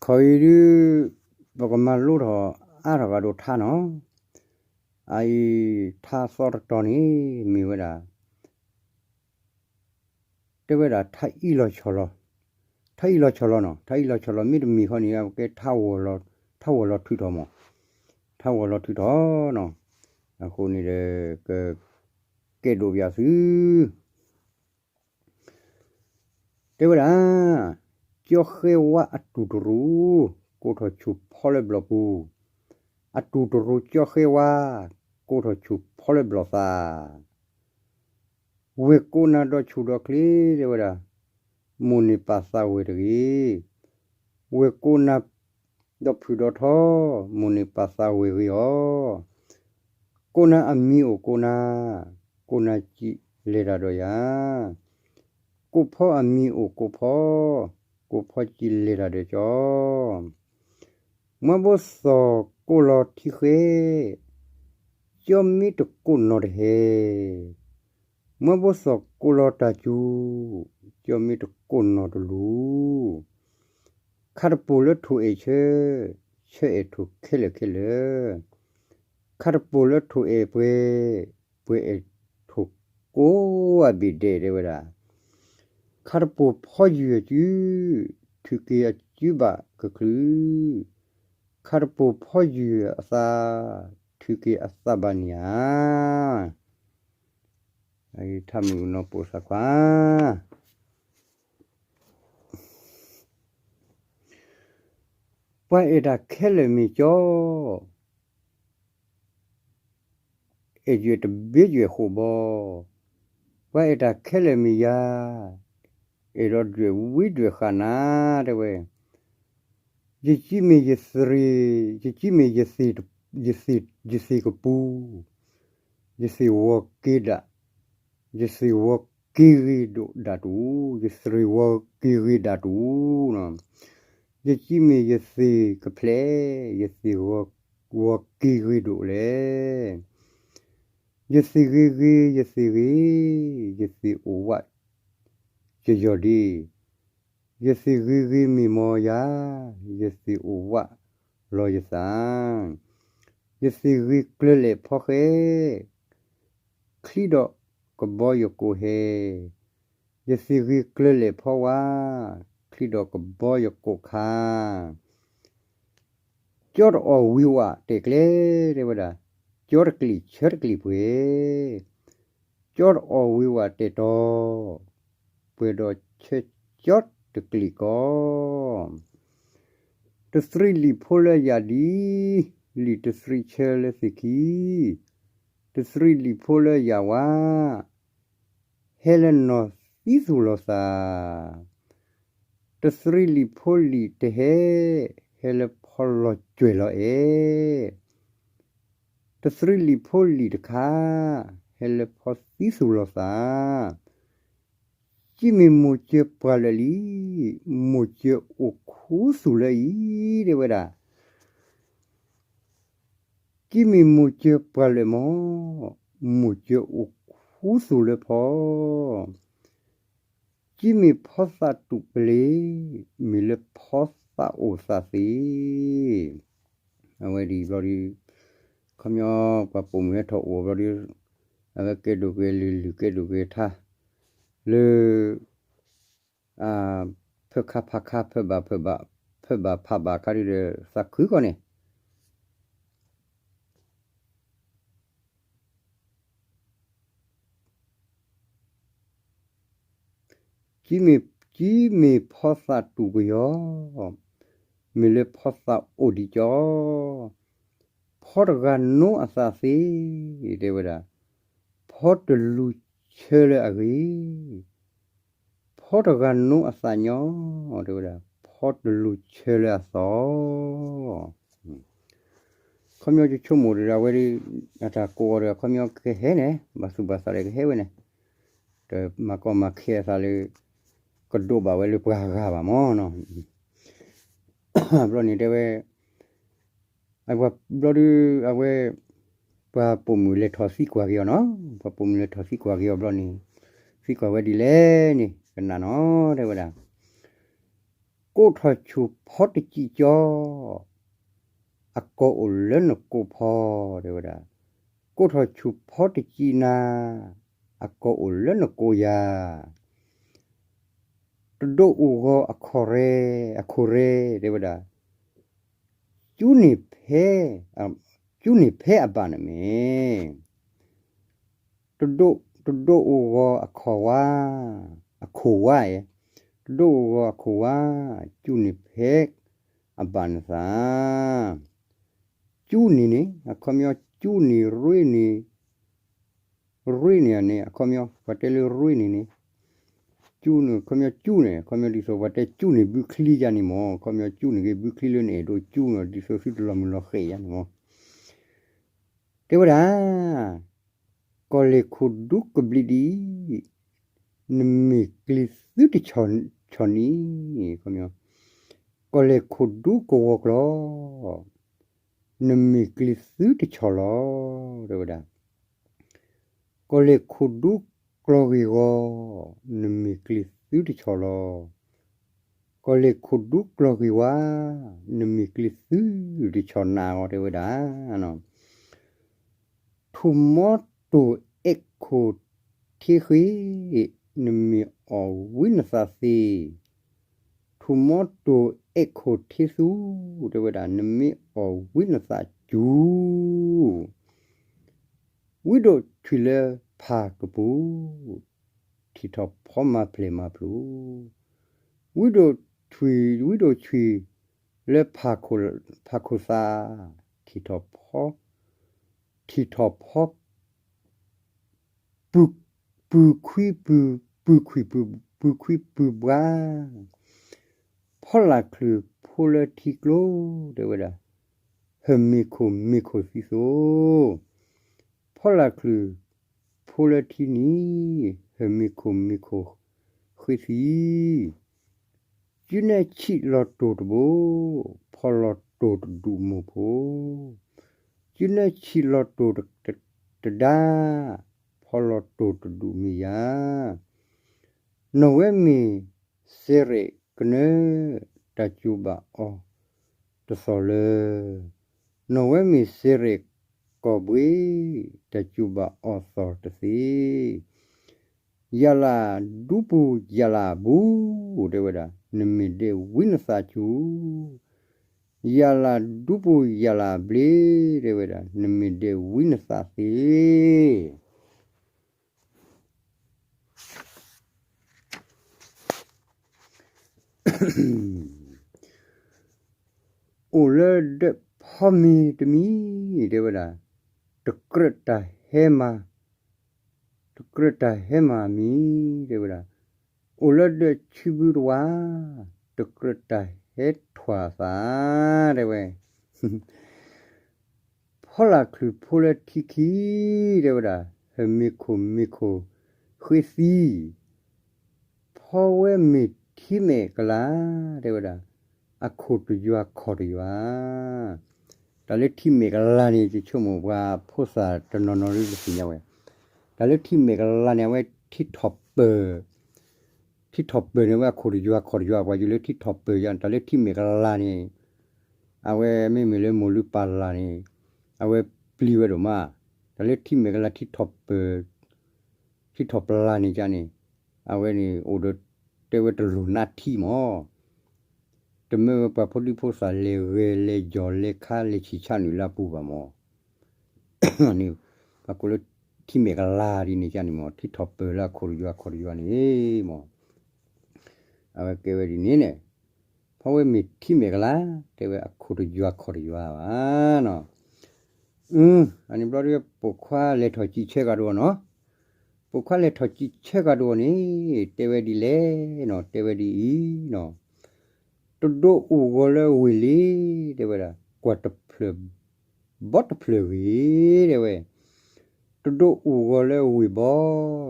ခီအံၤဒုး ပကမၤလိထီၣ်အါထီၣ်ကဒီးထါနီၤ, အအံၤထါသီတတီၤန့ၣ် မ့ၢ်ဝဲဒၣ် တဲဝဲဒၣ်ထါအံၣ်လီၤဆီလီၤ, ထါအံၣ်လီၤဆီလီၤနီၤ, ထါအံၣ်လီၤဆီလီၤ မ့တမ့ၢ်ဃီန့ၣ် ကဲ ထါဝီၤလီၤထုးထီၣ်မး, ထါဝီၤလီၤထုးထီၣ်နီၤ, အဃိန့ၣ်ဒီး ကကဲဒိးပယၤသု တဲဝဲဒၣ်, ကၠီဃဲဝါအတူၢ်တရူး, ကိးထီၣ်ဆူၣ်ဖီလၢဘျီၣ်ပူၤ, အတူၢ်တရူးကၠီဃဲဝါ, ကိးထီၣ်ဆူၣ်ဖီလၢဘျီၣ်သး, ဝဲၢ်ကိးနၤဒီးဆူၣ်ဒီးချ့ တဲဝဲဒၣ်, မိၣ်န့ၢ်ပာ်သးဝဲၢ်တဂ့ၤ, ဝဲၢ်ကိးနၤ ဒီးဖုၣ်ဒီးထီ, မိၣ်န့ၢ်ပာ်သးဝဲၢ်ဂ့ၤအီၤ, ကိးနၤအမံၤအိၣ်ကိးနၤ, ကိးနၤစံးလဲၤတၢ်ဒီးယၤ, ကိးဖီအမံၤအိၣ်ကိးဖီ, ကိးဖီစံးလဲၤတၢ်ဒီးကၠီ, မွဲဘိသီၣ်ကိးလီၤထံဃဲ, ကၠီမ့ၢ်တကိးနီၢ်တဟဲ, မွဲဘိသီၣ်ကိးလီၤတၢ်စူၤ, ကၠီမ့ၢ်တကိးနီၢ်တလူၤ, ခါတပိၢ်လၢထိၣ်အဲၣ်ဆၢ, ဆၢအဲၣ်ထိၣ်ခဲလၢာ်ခဲလၢာ်, ခါတပိၢ်လၢထိၣ်အဲၣ်ပှဲၤ, ပှဲၤအဲၣ်ထိၣ်ကိးအဘ့ၣ်ဒဲး တဲဝဲဒၣ်, ခါတပိၢ်ဖီယုၢ်အစု, ထုးက့ၤအစုဘၣ်ကချုး, ခါတပိၢ်ဖီယုၢ်အသး, ထုးက့ၤအသးဘၣ်န့ၣ်ဧါ. ထါမုၣ်ကနီၤပိာ်သးခွါ, ပှၤအဲၣ်တၢ်ခဲလၢာ်မ့ၢ်ကၠီ, အဲၣ်ယွဲၣ်တဘ့ယွဲၣ်ဃိာ်ဘီ, ပှၤအဲၣ်တၢ်ခဲလၢာ်မ့ၢ်ယၤ, အဲၣ်ဒိးဒွဲၣ်ဝံဒွဲၣ်ဃာ်နၤ တဲဝဲ, ယကံမ့ၢ်ယသ့ၣ်, ယကံမ့ၢ်ယသ့ၣ်, ယသ့ၣ်ကပူၤ, ယသ့ၣ်ဝီၤက့ၤဒၣ်, ယသ့ၣ်ဝီၤက့ၤဂ့ၤဒိၣ်ဒၣ်တူၢ်, ယသ့ၣ်ဝီၤက့ၤဂ့ၤဒၣ်တူၢ်, ယကံမ့ၢ်ယသ့ၣ်ကဖျဲး, ယသ့ၣ်ဝီၤက့ၤဂ့ၤဒိၣ်လဲၣ်. ယသ့ၣ်ဂ့ၤဂ့ၤ ယသ့ၣ်ဂ့ၤ, ယသ့ၣ်အိၣ်ဝး ယယီၢ်ဒ့, ယသ့ၣ်ဂ့ၤဂ့ၤမ့ၢ်မ်ယၤ, ယသ့ၣ်အိၣ်ဝးလီၤယသး, ယသ့ၣ်ဂ့ၤကျၢၤလဲာ်ဖီဃဲ, ချံဒီးကဘီယကိးဟဲ, ယသ့ၣ်ဂ့ၤကျၢၤလဲာ်ဖီဝါ, ချံဒီးကဘီယကိးခါ ကၠီတအီၣ်ဝံၤဝးတဲာ်ကျဲ, တဲဝဲဒၣ်, ကၠီတကလံၣ်ဆၢတကလံၣ်ပှဲၤ, ကၠီတအီၣ်ဝံၤဝးတဲာ်တီၤ, ပှဲၤဒီးဆၢကၠီတကလံၣ်ကီ, တသရံးလံာ်ဖိလၢယၤဒ်, လံာ်တသရံးဆၢလၢသ့ၣ်ခံ, တသရံးလံာ်ဖိလၢယၤဝါ ဟဲလၢနီၢ်သံသူၣ်လီၤသး, တသရံးလံာ်ဖိလံာ်တဟဲ, ဟဲလၢဖီလီၤကွဲၤလီၤအဲၣ်, တသရံးလံာ်ဖိလံာ်တခါ, ဟဲလၢဖီသံသူၣ်လီၤသး, ကံမ့ၢ်မိၢ်စၢၤပှၤလၢာ်လံ, မိၢ်စၢၤအိၣ်ခူသူၣ်လၢအံၤ, တဲဝဲဒၣ် ကံမ့ၢ်မိၢ်စၢၤပှၤလၢာ်မး, မိၢ်စၢၤအိၣ်ခူသူၣ်လၢဖီ, ကံမ့ၢ်ဖီသးတူာ်ပလ့ၤ, မ့ၢ်လၢဖီသးအိၣ်သးသ့. အဝဲဒ်ဘျီဒုး ခီပညီပှၤပိာ်မုၣ်ဟဲထီၣ်အိၣ်ဘျီဒုး အဝဲကဲဒိၣ်က့ၤလုၢ်လုၢ်ကဲဒိၣ်က့ၤထါ လၢ ဖၢခါဖးခါ ဖၢဘၣ်ဖၢဘၣ် ဖၢဘၣ်ဖးဘၣ်ခါဒုးဒီး သးခုကီၢ်န့ၣ် ကံမ့ၢ်ဖီသးတူာ်ကယီၤ, မ့ၢ်လၢဖီသးအိၣ်ဒံးကၠီ, ဖီတဂၤနိအသးသ့, တဲဝဲဒၣ်, ဖီတလူၤဆၢလၢအဂ့ၤ, ဖီတဂၤနိအသးညီ, တဲဝဲဒၣ်, ဖီတလူၤဆၢလၢအသီ ခီပညီယဆိကမိၣ်ဒီး အဝဲဒၣ် အတၢ်ကိးအီၤဒီး ခီပညီကဟဲန့ၣ် ဘၣ်သူၣ်ဘၣ်သးဒီးကဟဲဝဲန့ၣ်, တမၤကီမၤခဲအသးလၢ ကဒိးဘၣ်ဝဲလၢပှၤဂၤဘၣ်မၢ်နီၤ. ဘျီန့ၣ်တဲဝဲ ဘျီဒုး အဝဲ ပှၤပိာ်မုၣ်လဲၤထီၣ်သံကွၢ်က့ၤအီၤနီၤ, ပှၤပိာ်မုၣ်လဲၤထီၣ်သံကွၢ်က့ၤအီၤဘျီန့ၣ် သံကွၢ်ဝဲဒ်လဲၣ်န့ၣ် ကနၣ်နီၤ တဲဝဲဒၣ်, ကိး ကိးထီၣ်ဆူၣ်ဖီတစံၣ်ကၠီ, အကိးအိၣ်လၢနကိးဖီ, တဲဝဲဒၣ်, ကိးထီၣ်ဆူၣ်ဖီတစံၣ်နၤ, အကိးအိၣ်လၢနကိးယၤ, တဒိးအိၣ်ဂီၤအခီၣ်ရဲ, အခိၣ်ရဲ, တဲဝဲဒၣ်, ကၠူန့ၢ်ဖဲ, ကၠူန့ၢ်ဖဲအဘၣ်န့ၣ်မ့ၢ် တဒိးအိၣ်ဂီၤအခီၣ်ဝါ, အခိၣ်ဝါ, တဒိးအိၣ်ဂီၤအခိၣ်ဝါ, ကၠူန့ၢ်ဖဲအဘၣ်နသး, ကၠူန့ၢ်န့ၣ် အခီပညီကၠူန့ၢ်ရ့န့ၣ်, ရ့န့ၣ်န့ၣ် အခီပညီ ပှၤတဲလၢရ့န့ၣ်န့ၣ်, ကၠူန့ၣ် အခီပညီကၠူန့ၣ် အခီပညီဒ်သိးပှၤတဲကၠူန့ၢ်ဘုချံယါန့ၣ်မ့ၢ် အခီပညီကၠူန့ၢ်ဂ့ၤဘုချံလၢနအဲၣ်ဒိးကၠူန့ၣ် ဒ်သိးသုတလီၤမုၢ်လီၤဃဲးယါန့ၣ်မ့ၢ် တဲဝဲဒၣ်, ကီၢ်လဲၢ်ခိၣ်ဒူကဘျံးဒ်အံၤ, နမ့ၢ်ကျ့ၤသုတဆီၣ်နံၤ, ကီၢ်လဲၢ်ခိၣ်ဒူကဝီၤကျီၤ, နမ့ၢ်ကျ့ၤသုတဆီၣ်လီၤ, တဲဝဲဒၣ်, ကီၢ်လဲၢ်ခိၣ်ဒူကျီၢ်ဂ့ၢ်ဂီၤ, နမ့ၢ်ကျ့ၤသုတဆီၣ်လီၤ, ကီၢ်လဲၢ်ခိၣ်ဒူကျီၢ်ဂ့ၢ်ဝါ, နမ့ၢ်ကျ့ၤသုတဆီၣ်နၤအီၤ တဲဝဲဒၣ် ထူၣ်မီတိၢ်အဲၣ်ခိၣ်ထံဃ့, နမ့ၢ်အီၣ်ဝံနသးသ့, ထူၣ်မီတိၢ်အဲၣ်ခိၣ်ထံသူ, တဲဝဲဒၣ် နမ့ၢ်အီၣ်ဝံနသးစူၤ, ဝံဒိၣ်ထွံၣ်လၢဖးကပူၤ, ထံၣ်ထီၣ်ဖီမၤဖျဲးမၤဖျိ, ဝံဒိၣ်ထွံၣ်, ဝံဒိၣ်ထွံၣ်လၢဖးခိၣ်သး, ထံၣ်ထီၣ်ဖီ, ထံၣ်ထီၣ်ဖီ ပုၢ်ခွံပုၢ်, ပုၢ်ခွံပုၢ်, ပုၢ်ခွံပုၢ်ဘှါ, ဖီလာ်ချုးဖိလၢထံကျိ, တဲဝဲဒၣ်, ဟၢၣ်မ့ၢ်ခိၣ်မ့ၢ်ခိၣ်သံသိ, ဖီလာ်ချုးဖိလၢထံနံၤ, ဟၢၣ်မ့ၢ်ခိၣ်မ့ၢ်ခိၣ်ဃ့သံ စုနဲၣ်ဆံးလီၤတိၢ်တဘိ, ဖီလီၤတိၢ်တဒူၣ်မိၢ်ဖိ, စုနဲၣ်ဆံးလီၤတိၢ်တဒါ, ဖီလီၤတိၢ်တဒူၣ်မ့ၢ်ယၤ, နီၢ်ဝဲမ့ၢ်စဲရဲၣ်ကနၢ, တၢ်စူၤဘၣ်အီၤတသီၣ်လၢ, နီၢ်ဝဲမ့ၢ်စဲရဲၣ်ကီၢ်ဘှ့, တၢ်စူၤဘၣ်အီၤသီၣ်တသ့ ယၤလၢဒူပူၤယၤလၢဘူး, တဲဝဲဒၣ် နမ့ၢ်ဒဲးဝံနသးစူၤ, ယၤလၢဒူပူၤယၤလၢဘျ့, တဲဝဲဒၣ် နမ့ၢ်ဒဲးဝံနသးသ့ အိၣ်လၢဒၢးဖီမ့ၤတမံၤ, တဲဝဲဒၣ် တကြၢးတၢ်ဟဲမၤ, တကြၢးတၢ်ဟဲမၤမံၤ, တဲဝဲဒၣ် အိၣ်လၢဒၢးဆံဘုတဝါ, တကြၢးတၢ်ဟဲထွဲသး, တဲဝဲ ဖီလာ်ချုးဖိလၢထံခံ, တဲဝဲဒၣ် ဟၢၣ်မ့ၢ်ခိၣ်မ့ၢ်ခိၣ်ဃ့သံ, ဖီဝဲမ့ၢ်ထံမဲာ်ကလၤ, တဲဝဲဒၣ် အခိၣ်တယွၤခီၣ်တယွၤ, တၢ်လၢထံမဲာ်ကလၤန့ၣ် ယဆိကမိၣ်ပှၤဖိသၣ်တနီၤနီၤဒ်တသ့ၣ်ညါဝဲ, တၢ်လၢထံမဲာ်ကလၤန့ၣ် အဝဲထံထီၣ်ပၢၢ်, ထံထီၣ်ပၢၢ်န့ၣ် အဝဲအခိၣ်တယွၤခီၣ်တယွၤ ပှၤယိၤလၢထံထီၣ်ပၢၢ်ယါ, တၢ်လၢထံမဲာ်ကလၤန့ၣ် အဝဲမ့မ့ၢ်လၢမိၢ်လုၢ်ပၢ်လၢ်န့ၣ် အဝဲပျံၤဝဲဒိၣ်မး, တၢ်လၢထံမဲာ်ကလၤ ထံထီၣ်ပၢၢ်, ထံထီၣ်ပၢၢ်န့ၣ်ကန့ၣ် အဝဲန့ၣ်အိၣ်ဒီးတဲဝဲတလိၣ်နါထံမး, တမ့ၢ်ဝဲပှၤဖိဒံဖိသၣ်လဲၤဂဲၤလဲၤယီၢ်လဲၤခါလဲၤဆံးဆါနုာ်လၢအပူၤဘၣ်မး န့ၣ် ပှၤကိးလၢထံမဲာ်ကလၤဒ်န့ၣ်ကန့ၣ်မး ထံထီၣ်ပၢၢ်လၢအခိၣ်တယွၤခီၣ်တယွၤန့ၣ်မး, အဝဲကဲဝဲဒ်န့ၣ်န့ၣ် ဖီဝဲမ့ၢ်ထံမဲာ်ကလၤ တဲဝဲအခိၣ်တယွၤခီၣ်တယွၤဘၣ်နီၤ, အန့ၣ်ဘျီဒ်ပိာ်ခွါလဲၤထီၣ်စံးဆၢကဒီးနီၤ, ပိာ်ခွါလဲၤထီၣ်စံးဆၢကဒီးန့ၣ် တဲဝဲဒ်လဲၣ်နီၤ တဲဝဲဒ်အံၤနီၤ, တဒိးအိၣ်ဂီၤလၢဝ့ၢ်လ့ တဲဝဲဒၣ် ကွၢ်တဖျၢၣ် ဘီတဖျၢၣ်ဂ့ၤ တဲဝဲ, တဒိးအိၣ်ဂီၤလၢဝ့ၢ်ဘီ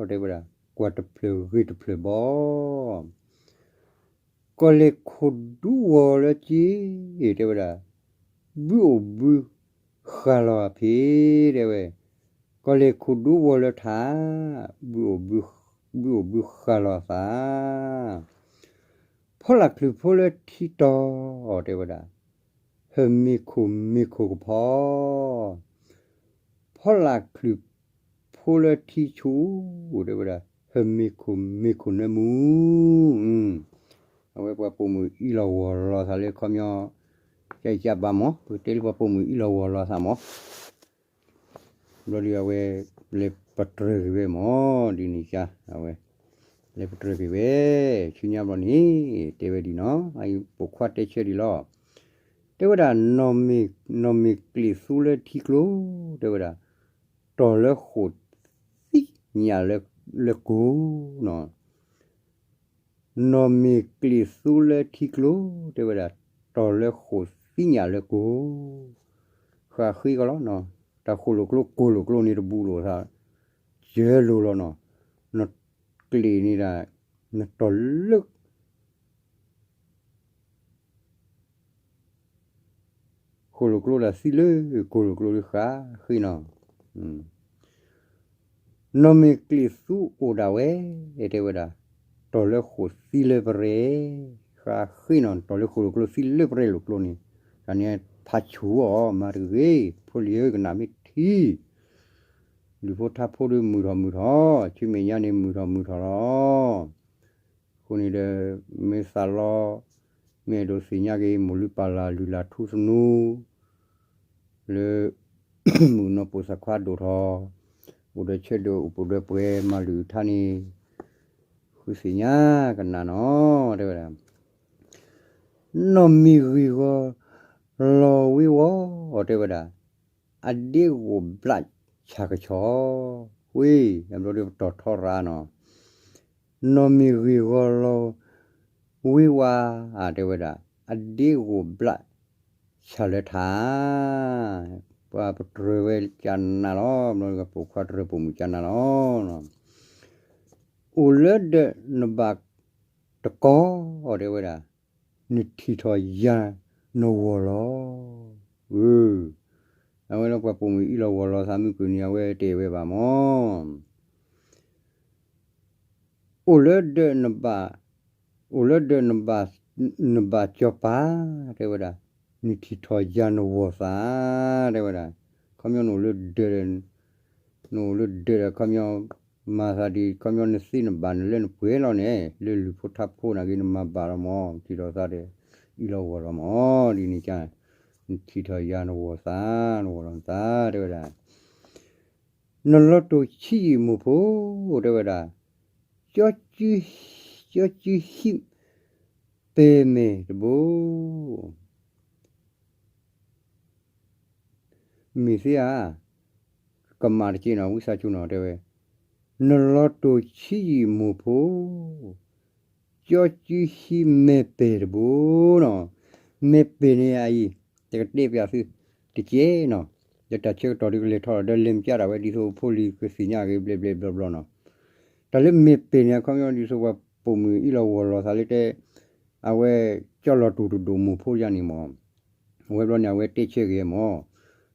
တဲဝဲဒၣ် ကွၢ်တဖျၢၣ်ဂ့ၤတဖျၢၣ်ဘီ, ကီၢ်လဲၢ်ခိၣ်ဒူဝီၤလၢက့ တဲဝဲဒၣ် ဘုအိၣ်ဘုဃၣ်လီၤအဖံး တဲဝဲ, ကီၢ်လဲၢ်ခိၣ်ဒူဝီၤလၢထး ဘုအိၣ်ဘုဃၣ်လီၤအသး ဖီ ဖီလာ်ချုးဖိလၢထံတီၤ တဲဝဲဒၣ်, ဟၢမ့ၤခိၣ်မ့ၤခိၣ်ကဖီ, ဖီလာ်ချုးဖိလၢထံဆူၣ် တဲဝဲဒၣ်, ဟၢမ့ၤခိၣ်မ့ၤခိၣ်နၢမူ, အဝဲပှၤပိာ်မုၣ်အံၣ်လီၤဂီၤလီၤသးလၢခီပညီ ကယကဘၣ်မး ပကတဲလၢပှၤပိာ်မုၣ်အံၣ်လီၤဂီၤလီၤသးမး ဘျီဒုးအဝဲ လဲၤပတြၢၤက့ၤဝဲမး ဒ်န့ၣ်ကါ အဝဲ လဲၤပတြၢၤက့ၤဝဲ ဆူညါဘျီန့ၣ် တဲဝဲဒ်နီၤ ပိာ်ခွါတဲဆၢဒ်လီၤ. တဲဝဲဒၣ် နီၢ်မ့ၢ်ကျ့ၣ်သူလၢထံကျိ တဲဝဲဒၣ် တီၤလၢဃိာ်သံညၣ်လၢကိၢ်နီၤ နီၢ်မ့ၢ်ကျ့ၣ်သူလၢထံကျိ တဲဝဲဒၣ် တီၤလၢဃိာ်သံညၣ်လၢကိၢ်, ဃးဃ့ကီးလီၤနီၤ, တၢ်ဃိာ်လိာ်ကျိကိၢ်လိာ်ကျိန့ၣ်တဘူးလိာ်သး, စၢလိာ်လီၤနီၤ, နီၢ်ကျ့ၣ်န့ၣ်ဒၣ် နတီၤလၢ ဃိာ်လိာ်ကျိဒၣ်သံလၢကိၢ်လိာ်ကျိဒုးဃးဃ့နီၤ, နီၢ်မ့ၢ်ကျ့ၣ်သူအိၣ်ဒၣ်ဝဲ တဲဝဲဒၣ်, တီၤလၢဃိာ်သံလၢပရဲၣ်, ဃးဃ့နီၤ တီၤလၢဃိာ်လိာ်ကျိသံလၢပရဲၣ်လိာ်ကျိန့ၣ်, တၢ်န့ၣ်ဖးဆူၣ်အီၤမၤတဂ့ၤ, ဖိလံၤဧၢ ကနၣ်မ့ၢ်ထံ လုၢ်ဖိထါဖိဒီးမုာ်ထီၣ်မုာ်ထီၣ်, ဆူမဲာ်ညါန့ၣ်မုာ်ထီၣ်မုာ်ထီၣ်လီၤ. အဃိန့ၣ်ဒီး မ့ၢ်သးလီ မ့ၢ်အဲၣ်ဒိးသ့ၣ်ညါက့ၤ မိၢ်လုၢ်ပၢ်လၢ်လုၢ်လၢ်ထူသနူ လၢ မုၣ်ကနီၤပိာ်သးခွါဒိၣ်ထီၣ်, အိၣ်ဒီးဆၢဒိၣ်အိၣ်ပှဲၤဒီးပှဲၤမၤလုၢ်ထါန့ၣ်, ဃုသ့ၣ်ညါကနၣ်နီၤ တဲဝဲဒၣ် နီၢ်မ့ၢ်ဂ့ၢ်ဂီၤလီၤဝ့ၤဝီၤ တဲဝဲဒၣ်, အဒ့ဂိၣ်ဘျးဆၣ်ကဆီ, ဝ့ၢ် အဘျီဒီးပတီၢ်ထီရၤနီၤ, နီၢ်မ့ၢ်ဂ့ၢ်ဂီၤလီၤဝ့ၤဝီၤ တဲဝဲဒၣ်, အဒ့ဂိၣ်ဘျးဆၣ်လၢထါ, ပှၤပတြၢၤဝဲကနၣ်လီၤ, ပိာ်ခွါတြၢၤပိာ်မုၣ်ကနၣ်လီၤ. အိၣ်လၢဒၢးနဘၣ်တကီ, တဲဝဲဒၣ်, နထံၣ်ထီၣ်ယၤနဂီၢ်လီၤ. အဝဲလၢပှၤပိာ်မုၣ်အံၣ်လီၤဂီၢ်လီၤသးမုၢ်ကွံာ်န့ၣ် အဝဲတဲဝဲဘၣ်မး အိၣ်လၢဒၢးနဘၣ်, အိၣ်လၢဒၢးနဘၣ်, နဘၣ်စီၤပၤ, တဲဝဲဒၣ်, နထံၣ်ထီၣ်ယၤနဂီၢ်သး, တဲဝဲဒၣ်, ခီပညီနအိၣ်လၢဒၢးဒီး, နအိၣ်လၢဒၢးဒီးခီပညီ မၤသးဒ်ခီပညီနသ့နဘၣ်နလၢနပှဲၤလီၤန့ၣ် လၢလုၢ်ဖိထါဖိနာ်က့ နမၤဘၣ်လီၤမး ထံၣ်ထီၣ်သးဒီး အံၣ်လီၤဂီၢ်လီၤမး ဒ်န့ၣ်ကါ နထံၣ်ထီၣ်ယၤနဂီၢ်သး နဂီၢ်လီၤနသး တဲဝဲဒၣ် နလီၤတိၢ်ဆံးယံာ်မိၢ်ဖိ တဲဝဲဒၣ်, ကၠီ, ကၠီကၠူဟံၣ်ပဲာ်မဲာ်တဘိ မ့ၢ်သ့ဧါ, ကမၣ်တက့ၢ်နီၤ ဝံသးစူၤနီၤ တဲဝဲ, နလီၤတိၢ်ဆံးယံာ်မိၢ်ဖိ ကၠီကၠူဟံၣ်မဲာ်ပဲာ်တဘိနီၤ, မဲာ်ပဲာ်န့ၣ်အအံၤ တကတဲပၠးသုတကဲနီၤ, ဒီးတၢ်ဆၢကတီၢ်ဒုးကလဲၤထီၣ်ဒီးလဲၤမ့ၢ်ကၠၢ်ဒၣ်ဝဲဒ်သိးဖိလံၤကသ့ၣ်ညါက့ၤဘျဲၣ်ဘျဲၣ်ဘျီဘျီနီၤ, တၢ်လၢမဲာ်ပဲာ်န့ၣ် အခီပညီဒ်သိးပှၤပိာ်မုၣ်အံၣ်လီၤဂီၢ်လီၤသးလၢတဲ အဝဲကၠီလီၤတိၢ်တဒိၣ်မိၢ်ဖိယါန့ၣ်မး အဝဲဘျီန့ၣ် အဝဲတဲဆၢက့ၤမး,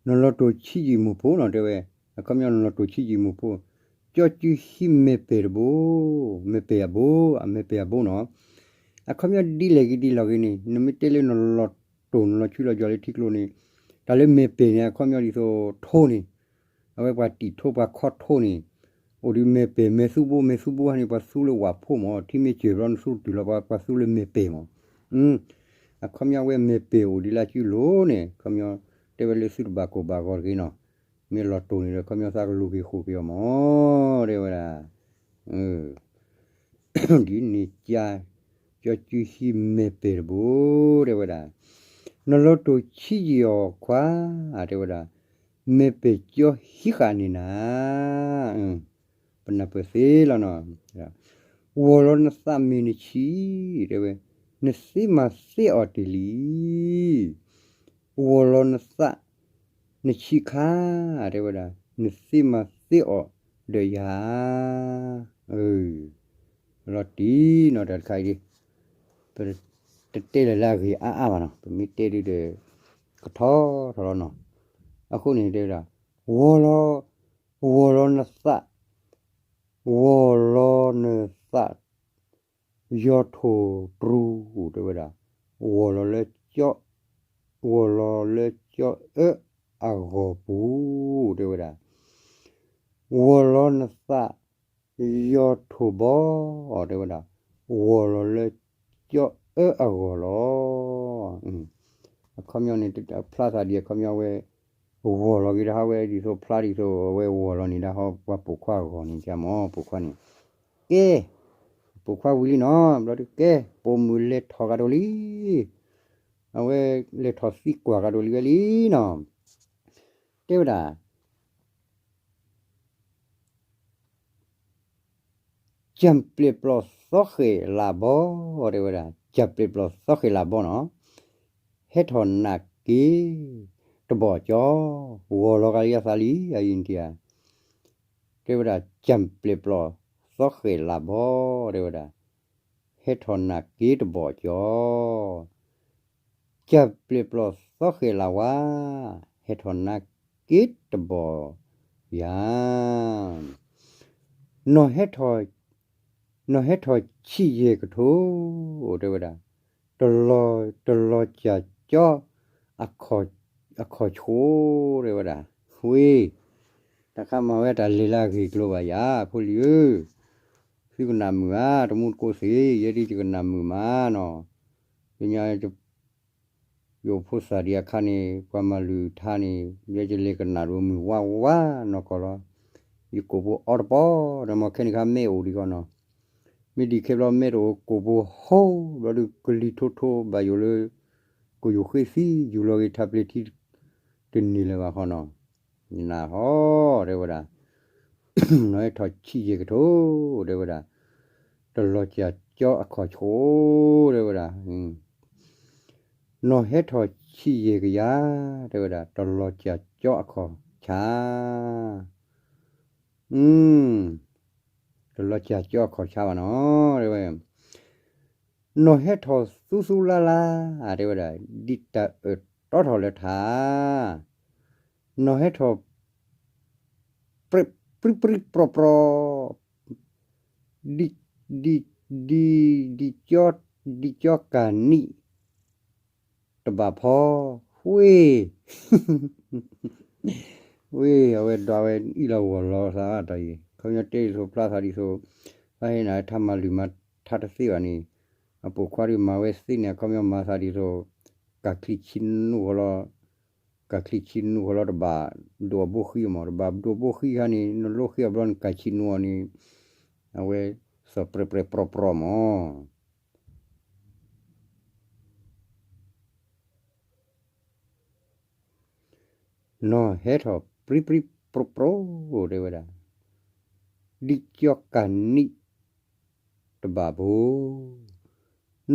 နလီၤတိၢ်ဆံးယံာ်မိၢ်ဖိနီၤ တဲဝဲ, အခီပညီနလီၤတိၢ်ဆံးယံာ်မိၢ်ဖိ, ကၠီကၠူဟံၣ်မဲာ်ပဲာ်တဘိ, မဲာ်ပဲာ်အဘိ, အမဲာ်ပဲာ်အဘိနီၤ, အခီပညီဒ်လဲၣ်ဂ့ၤဒ်လဲၣ်ဂ့ၤန့ၣ် နမ့ၢ်တဲလၢနလီၤတိၢ်နလီၤဆံးလီၤယွၤလၢထံကျိန့ၣ်, တၢ်လၢမဲာ်ပဲာ်န့ၣ် အခီပညီဒ်သိးထိန့ၣ် အဝဲပှၤတံာ်ထိပှၤခီထိန့ၣ်, အိၣ်ဒီးမဲာ်ပဲာ်မဲာ်သူဘိ မဲာ်သူဘိဟါန့ၣ် ပှၤသူလၢဝၣ်ဖိမး ထံမ့ၢ်စၢၤဘျီနသူတတုၤလီၤ ပှၤသူလၢမဲာ်ပဲာ်မး, အခီပညီဝဲမဲာ်ပဲာ်အိၣ်ဒ်လၢစုလိၤန့ၣ် အခီပညီတဲဝဲလၢသုတဘၣ်ကိၢ်ဘၣ်ဂီၤတဂ့ၤနီၤ, မ့ၢ်လီၤတိၢ်န့ၣ်ဒီး အခီပညီသးကလူၤက့ၤဃိာ်က့ၤအီၤမး တဲဝဲဒၣ် ဒ်န့ၣ်ကါ, ကၠီကၠူဟံၣ်မဲာ်ပဲာ်တဘိ တဲဝဲဒၣ်, နလီၤတိၢ်ဆံးယံာ်အီၤခွါ တဲဝဲဒၣ်, မဲာ်ပဲာ်ကၠီဟံးဃာ်န့ၢ်နၤ, ပနၢ်ပၢၢ်သ့လီၤနီၤ, ဂီၢ်လီၤနသးမ့ၢ်နဆံး, တဲဝဲ, နသ့မၤသ့အီၤတ့ၢ်လံ ဂီၢ်လီၤနသး, နဆံးခါ, တဲဝဲဒၣ်, နသ့မၤသ့အီၤဒီးယၤ, လီၤတံၢ်နီၤ တၢ်တခါအံၤဒ်, ပတတဲလၢၤလၢအဂ့ၤအါအါဘၣ်နီၤ ပမ့ၢ်တဲဒ်ဒီး, ကထီထီၣ်လီၤနီၤ, အဃိန့ၣ်တဲဝဲဒၣ်, ဂီၢ်လီၤ, ဂီၢ်လီၤနသး, ဂီၢ်လီၤနသး ယီၤထိၣ်တြူၢ် တဲဝဲဒၣ်, ဝီၤလီၤလၢကၠီ, ဝီၤလီၤလၢကၠီအၢအဂီၤပူၤ တဲဝဲဒၣ်, ဝီၤလီၤနသး ယီၤထိၣ်ဘီ တဲဝဲဒၣ်, ဝီၤလီၤလၢကၠီအၢအဂီၤလီၤ. အခီပညီန့ၣ် ဖျါသးဒ်အခီပညီဝဲ ဝီၤလီၤက့ၤဒၣ်ဟီဝဲဒ်သိးဖျါဒ်သိးအဝဲဝီၤလီၤန့ၣ်ဒၣ်ဟီ ပှၤပိာ်ခွါအဂီၤန့ၣ် ကမၢ် ပိာ်ခွါန့ၣ်, ကဲ, ပိာ်ခွါဝံၤလံနီၤ ဘျီဒုးကဲ ပိာ်မုၣ်လဲၤထီၣ်ကဒီးလံ, အဝဲလဲၤထီၣ်သံကွၢ်ကဒီးလံဝဲလံနီၤ, တဲဝဲဒၣ် ကၠၢ်ပျဲၢ်ပျီၢ်သီဃဲၤလးဘီ တဲဝဲဒၣ်, ကၠၢ်ပျဲၢ်ပျီၢ်သီဃဲၤလးဘီနီၤ, ဟဲထီၣ်နာ်က့ၤတဘီၣ်ကၠီ, ဝီၤလီၤကလံအသးလံ အအံၤနတံၢ်ဧါ, တဲဝဲဒၣ် ကၠၢ်ပျဲၢ်ပျီၢ်သီဃဲၤလးဘီ တဲဝဲဒၣ်, ဟဲထီၣ်နာ်က့ၤတဘီၣ်ကၠီ ကၠၢ်ပျဲၢ်ပျီၢ်သီဃဲၤလးဝါ, ဟဲထီၣ်နာ်က့ၤတဘီၣ်ယၤ, နီၢ်ဟဲထီၣ်ဆံးယဲၢ်ကထိ, တဲဝဲဒၣ်, တလီၤ, တလီၤစၢ်ကၠီ အခီၣ်ဆိ တဲဝဲဒၣ်, ဝ့ၢ်, တၢ်ခါမၤဝဲတၢ်လဲၤလၢအဂ့ၢ်ကျိၤဘၣ်ယၤ ဖိလံၤဧၢ, သုကနၣ်မုာ်ဧါ တမူတကိးသ့ၣ် ယဲဒ်ယကနၣ်မုာ်မးနီၤ, ယညါ ယအိၣ်ဖိသၣ်ဒံးအခါန့ၣ် ပှၤမၤလုၢ်ထါန့ၣ် ယဲယလဲၤကနၣ်ဒိးမုၢ်ဝါဝါနီၢ်ကီၢ်လီၤ, ယကိာ်ဖိအီတပီၤ ဒီးမ့ၢ်ခဲန့ၣ်ခါမ့ၢ်အိၣ်ဒံးကီးနီၤ, မ့ၢ်ဒံးခဲဘျီမ့ၢ်တအိၣ်ကိာ်ဖိဟိ ဘျီဒုးကလံၤထိထိဘၣ်ယိၣ်လၢ ကယိၣ်ဃ့သံ ယူၤလီၤဂ့ၤထါပျ့ၤထံ တန့ၢ်လၢၤဘၣ်ဃီနီၤ, နဟီ တဲဝဲဒၣ် နီၢ်ဟဲထီၣ်ဆံးယဲၢ်ကထိ တဲဝဲဒၣ်, တလီၤစၢ်ကၠီအခီၣ်ဆိ တဲဝဲဒၣ်, နီၢ်ဟဲထီၣ်ဆံးယဲၢ်ကယၤ တဲဝဲဒၣ် တလီၤစၢ်ကၠီအခီၣ်ဆါ, တလီၤစၢ်ကၠီအခီၣ်ဆါဘၣ်နီၤ တဲဝဲ နီၢ်ဟဲထီၣ်သူသူလါလါ တဲဝဲဒၣ် ဒ်တၢ်အၢၣ်တီထီၣ်လၢထါ, နီၢ်ဟဲထီၣ် ပြံပြံပြံပြီပြီ, ဒ်, ဒ်, ဒ်, ဒ်ကၠီ, ဒ်ကၠီကၢ်နံၣ် တဘၣ်ဖီ, ဝ့ၢ် ဝ့ၢ် အဝဲဒွးဝဲအံၣ်လီၤဂီၢ်လီၤသးတၢ်အံၤ ခီပညီတဲဒ်သိးဖျါသးဒ်သိး, သးဟဲနၤထါမၤလုၢ်မၤထါတသ့ဘၣ်န့ၣ်, အပိာ်ခွါဒုးမၤဝဲသ့န့ၣ် အခီပညီမၤသးဒ်သိး, ကၢ်ချံဆံနူၢ်ဃီလီၤ, ကၢ်ချံဆံနူၢ်ဃီလီၤ တဘၣ်ဒိးအဘိဃံမၢ်, တဘၣ်ဒိးဘိဃံခါန့ၣ် နလိဃံအဘျီနကၢ်ဆံနူၢ်အီၤန့ၣ်, အဝဲသီၣ်ပြဲပြဲပြီပြီမၢ် နီၢ်ဟဲထီၣ်ပြံပြံပြီပြီ တဲဝဲဒၣ်, ဒ်ကၠီကၢ်နံၣ်တဘၣ်ဘိ,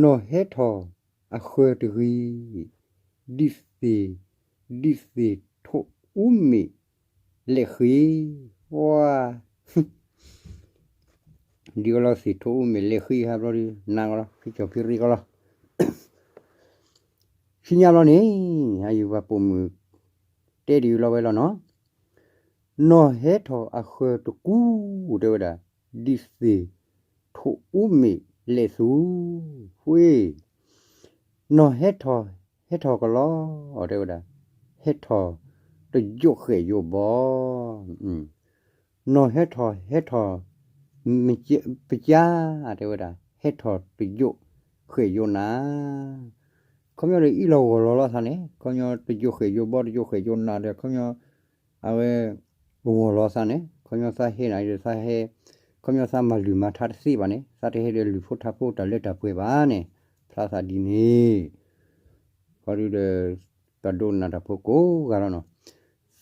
နီၢ်ဟဲထီၣ်အဃၢၤတဂ့ၤ, ဒ်သ့ၣ်, ဒ်သ့ၣ်ထိးအူမ့ၣ်လဲၣ်ဃ့, ဝါ ဒ်ကီလီၤသ့ၣ်ထိးအူမ့ၣ်လဲၣ်ဃ့ ဟးဘျီဒုး နၤကီလီၤ ဖံကၠီၣ်ဖံရ့ကီလီၤ, ဆူညါဘျီန့ၣ် အယုၢ်ပှၤပိာ်မုၣ် တဲဒ်အံၤလီၤဝဲလီၤနီၤ, နီၢ်ဟဲထီၣ်အဃၢၤတကူ တဲဝဲဒၣ်, ဒ်သ့ၣ်ထိးအူမ့ၣ်လဲၣ်သူ, ဝ့ၢ် နီၢ်ဟဲထီၣ် ဟဲထီၣ်ကလီ တဲဝဲဒၣ်, ဟဲထီၣ်တယိၣ်ဃဲၣ်ယိၣ်ဘီ, နီၢ်ဟဲထီၣ် ဟဲထီၣ် ပကါ တဲဝဲဒၣ်, ဟဲထီၣ်တယိၣ်ဃဲၣ်ယိၣ်နၤ, ခီပညီဒီးအံၣ်လီၤဂီၢ်လီၤလိာ်သးန့ၣ် ခီပညီတယိၣ်ဃဲၣ်ယိၣ်ဘီ တယိၣ်ဃဲၣ်ယိၣ်နၤဒီး ခီပညီ အဝဲ ဂီၢ်လီၤသးန့ၣ် ခီပညီသးဟဲနၤဒီးသးဟဲ, ခီပညီသးမၤလုၢ်မၤထါတသ့ဘၣ်န့ၣ် သးတဟဲဒီးလုၢ်ဖိထါဖိတၢ်လၢတၢ်ပှဲၤဘၣ်န့ၣ် ဖျါသးဒ်န့ၣ်, ခီဒုဒီး ပှၤဒိကနၣ်တၢ်ဖိကိးဂၤလီၤနီၤ,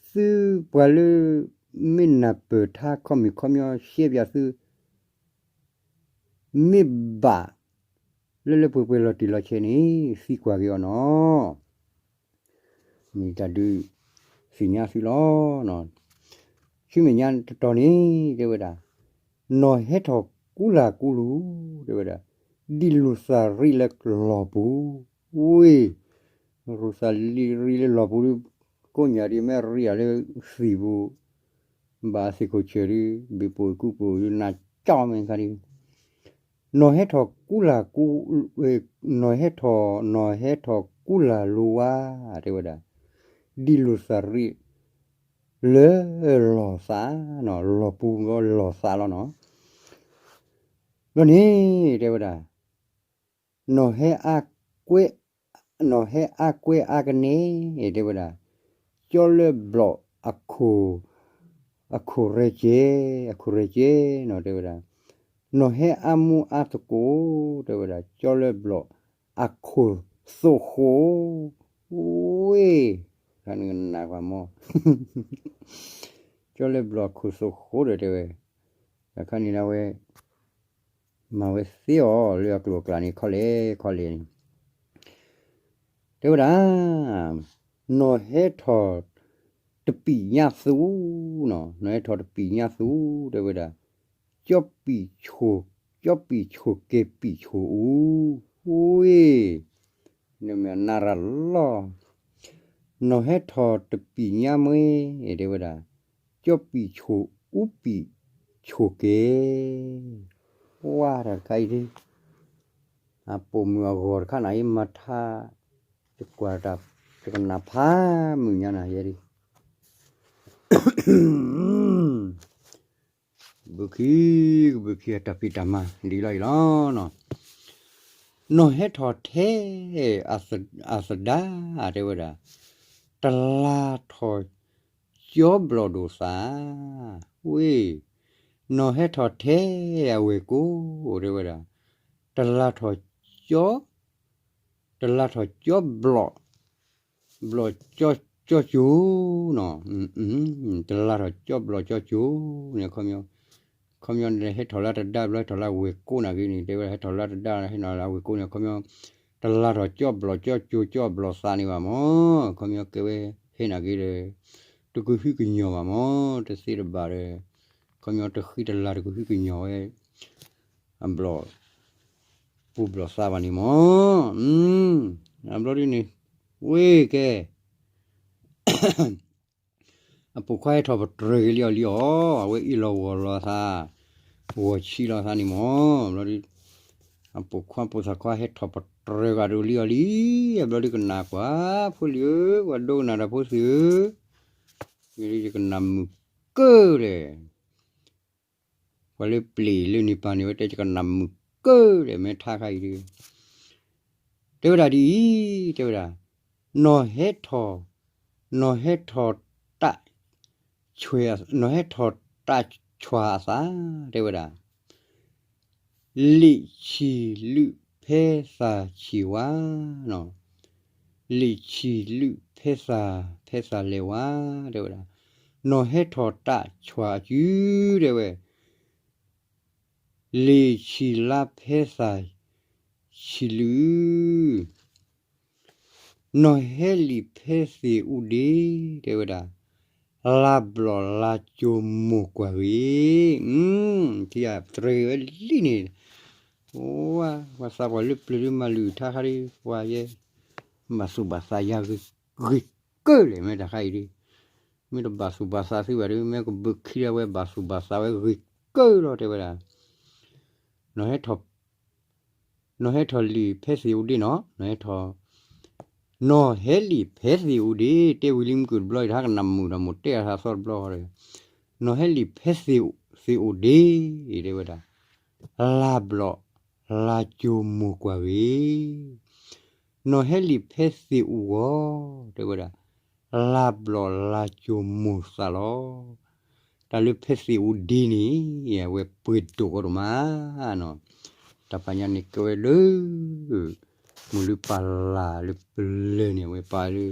သုပှၤလၢ မ့ၢ်နၢ်ပၢၢ်ထါခီမ့ၢ်ခီပညီရှဲပၠးသု မ့ၢ်ဘၣ် လၢလၢပှဲၤပှဲၤလီၤတံၢ်လီၤဆဲးန့ၣ် သံကွၢ်က့ၤအီၤနီၤ, မ့ၢ်တၢ်ဒုးသ့ၣ်ညါသုလီၤ, ဆူမဲာ်ညါတတီၤန့ၣ် တဲဝဲဒၣ်, နီၢ်ဟဲထီၣ်ကူလၢ်ကူလူၤ တဲဝဲဒၣ်, ဒ်လူၤသၣ်ရံၣ်လၢလီၢ်ပူၤ, ဝ့ၢ် လူၤသၣ်လံရံၣ်လၢလီၢ်ပူၤဒုး, ကိးညၣ်ဒ်မ့ၢ်ရံၣ်အလၢသံၣ်ပူၤ, ဘၣ်သ့ၣ်ခိၣ်ဆၢၣ်ဒုး, ဘ့ၣ်ပိာ်ကူပိာ်ဒုး နၤကၠီမ့ၢ်ခါဒုး, နီၢ်ဟဲထီၣ်ကူလၢ်ကူ, နီၢ်ဟဲထီၣ်, နီၢ်ဟဲထီၣ်ကူလၢ်လိၤဝါ, တဲဝဲဒၣ်, ဒ်လိာ်သရံး လၢလီၤသး, လီၤပူၤလီၤသးလီၤနီၤ. ဘျီန့ၣ် တဲဝဲဒၣ်, နီၢ်ဟဲအါကွဲ, နီၢ်ဟဲအါကွဲအါကနဲ, တဲဝဲဒၣ်, ကၠီလၢဘျီၣ်အခိၣ်, အခိၣ်ရဲၣ်ကဲ, အခိၣ်ရဲၣ်ကဲနီၤ တဲဝဲဒၣ်, နီၢ်ဟဲအါမူအါသကိး, တဲဝဲဒၣ်, ကၠီလၢဘျီၣ်အခိၣ်သိၣ်ဃိၣ်, ဝ့ၢ်, ခါန့ၣ်ကနၣ်ကွၢ်မီၢ် ကၠီလၢဘျီၣ်အခိၣ်သိၣ်ဃိၣ်ဒီးတဲဝဲ, တခါန့ၣ်ဒၣ်ဝဲ, မၤဝဲသ့အီၤလၢအကျိၤအကျဲန့ၣ် ခီလဲၣ်ခီလဲၣ်န့ၣ်, တဲဝဲဒၣ်, နီၢ်ဟဲထီၣ်တပံာ်ညါသူ, နီၢ်ဟဲထီၣ်တပံာ်ညါသူ, တဲဝဲဒၣ်, ကၠီပံာ်ဆိၣ်, ကၠီပံာ်ဆိၣ်ကဲပံာ်ဆိၣ်အူ, ဝ့ၢ်, နမ့ၢ်နၤရၤလီၤ နီၢ်ဟဲထီၣ်တပံာ်ညါမ့ၢ်, တဲဝဲဒၣ်, ကၠီပံာ်ဆိၣ်အူပံာ်ဆိၣ်ကဲ, ဝါတၢ်တခါအံၤဒ်, အပိာ်မုၣ်အဂီၤတခါနၤအံၤမၤထါ, ယကွၢ်တၢ်, ယကနၣ်ဖးမုၢ်ညါနၤယဲဒ် ဘုခံ, ကဘုခံအတၢ်ဖံးတၢ်မၤဒ်လီၤအံၤလီၤနီၤ, နီၢ်ဟဲထီၣ်ထဲ, အသဒါ, တဲဝဲဒၣ်, တလါထီၣ်ကၠီဘျီၣ်ဒိၣ်သး, ဝ့ၢ်, နီၢ်ဟဲထီၣ်ထဲအဝဲၢ်ကိ, တဲဝဲဒၣ်, တလါထီၣ်ကၠီ တလါထီၣ်ကၠီဘျီၣ်, ဘျီၣ်ကၠီကၠီကၠိနီၤ, တလါထီၣ်ကၠီဘျီၣ်ကၠီကၠိန့ၣ်, ခီပညီန့ၣ် ဟဲထီၣ်လၢတဒါဘျီ ဟဲထီၣ်လၢအဝဲၢ်ကိးနၤက့န့ၣ် တဲဝဲဒၣ်ဟဲထီၣ်လၢတဒါ ဟဲထီၣ်လၢအဝဲၢ်ကိးန့ၣ် ခီပညီ တလါထီၣ်ကၠီဘျီၣ်ကၠီကၠိကၠီဘျီၣ်သးန့ၣ်ဘၣ်မၢ်, ခီပညီကဲဝဲဟဲနၤက့ဒီး တကဟုကညီၢ်ဘၣ်မၢ်, တသ့တဘၣ်ဒီး ခီပညီတဃံတလၤတကဟုကညီၢ်ဝဲ အဘျီၣ် ပူၤဘျီၣ်သးဘၣ်န့ၣ်မၢ်, အဘျီဒ်န့ၣ် ဝ့ၢ်ကဲ အပိာ်ခွါဟဲထီၣ်ပတြၢၤက့ၤလံအီၤလံအီၤ, အဝဲအ့ၣ်လီၤဂီၤလီၤသး, ဂီၤဆံးလီၤသးန့ၣ်မၢ်, ဘျီဒ် အပိာ်ခွါပိာ်သၣ်ခွါဟဲထီၣ်ပတြၢၤဂၤဒိၣ်လံအီၤလံ, အဘျီဒ်ကနၣ်ကွၢ် ဖိလံၤဧၢ, ပှၤဒိကနၣ်တၢ်ဖိသ့ၣ်ဧၢ, ယကနၣ်မုာ်ကၢၢ်လဲၣ် ပှၤလၢပျ့ၤလၢန့ၣ်ပၢ်န့ၣ် ဝဲတဲယကနၣ်မုာ်ကၢၢ်ဒီး မ့ၢ်ထါခါအံၤဒီး တဲဝဲဒၣ်ဒ်အံၤ, တဲဝဲဒၣ်, နီၢ်ဟဲထီၣ်, နီၢ်ဟဲထီၣ်တၢ်, နီၢ်ဟဲထီၣ်တၢ်ဆှၢအသး, တဲဝဲဒၣ် လံာ်ဆံးလုၣ်ဖဲသၣ်ဆံးဝါ, လံာ်ဆံးလုၣ်ဖဲသၣ်, ဖဲသၣ်လဲၤဝါ, တဲဝဲဒၣ်, နီၢ်ဟဲထီၣ်တၢ်ဆှၢအစု, တဲဝဲ, လံာ်ဆံးလါဖဲသၣ်ဆံးလုၣ် နီၢ်ဟဲလံာ်ဖဲသ့ၣ်အူဒ့, တဲဝဲဒၣ်, လါဘျီၣ်လါကၠိမိၢ်ကွၢ်ဂ့ၤ, ထံၣ်တြဲၤဂ့ၤဝဲလံန့ၣ်, အိ, ပှၤသးပှၢ်လၢပျၢၤဒုးမၤလုၢ်ထါခါဒုး ပှၤယဲ, ဘၣ်သူၣ်ဘၣ်သးယၤဂ့ၤကၢၢ်လဲၣ် မ့ၢ်တၢ်ခါအံၤဒုး, မ့ၢ်တဘၣ်သူၣ်ဘၣ်သးသုဘၣ်ဒုး မ့ၢ်ကဘုးခံဒၣ်ဝဲဘၣ်သူၣ်ဘၣ်သးဝဲဂ့ၤကၢၢ်လီၤ တဲဝဲဒၣ် နီၢ်ဟဲထီၣ်လံာ်ဖဲသ့ၣ်အူဒ့နီၤ, နီၢ်ဟဲထီၣ်, နီၢ်ဟဲလံာ်ဖဲသ့ၣ်အူဒ့, တဲဝံၤလံမုၢ်ကုၢ်တဘျီအံၤ တၢ်ကနၣ်မုာ်ဒီးမိၢ်တဲအသးသီတဘျီဃီဒီး, နီၢ်ဟဲလံာ်ဖဲသ့ၣ်အူဒ့, တဲဝဲဒၣ်, လါဘျီၣ်လါကၠိမိၢ်ကွၢ်ဂ့ၤ နီၢ်ဟဲလံာ်ဖဲသ့ၣ်အူဂီၤ, တဲဝဲဒၣ်, လါဘျီၣ်လါကၠိမိၢ်သးလီၤ. တၢ်လၢဖဲသ့ၣ်အူဒ့န့ၣ် အဝဲပှဲၤဒိၣ်ကီဒိၣ်မးနီၤ. တၢ်ပာ်ညါန့ၣ်ကဲဝဲလၢ မိၢ်လုၢ်ပၢ်လၢ်လၢပလဲၤန့ၣ် အဝဲပာ်လၢ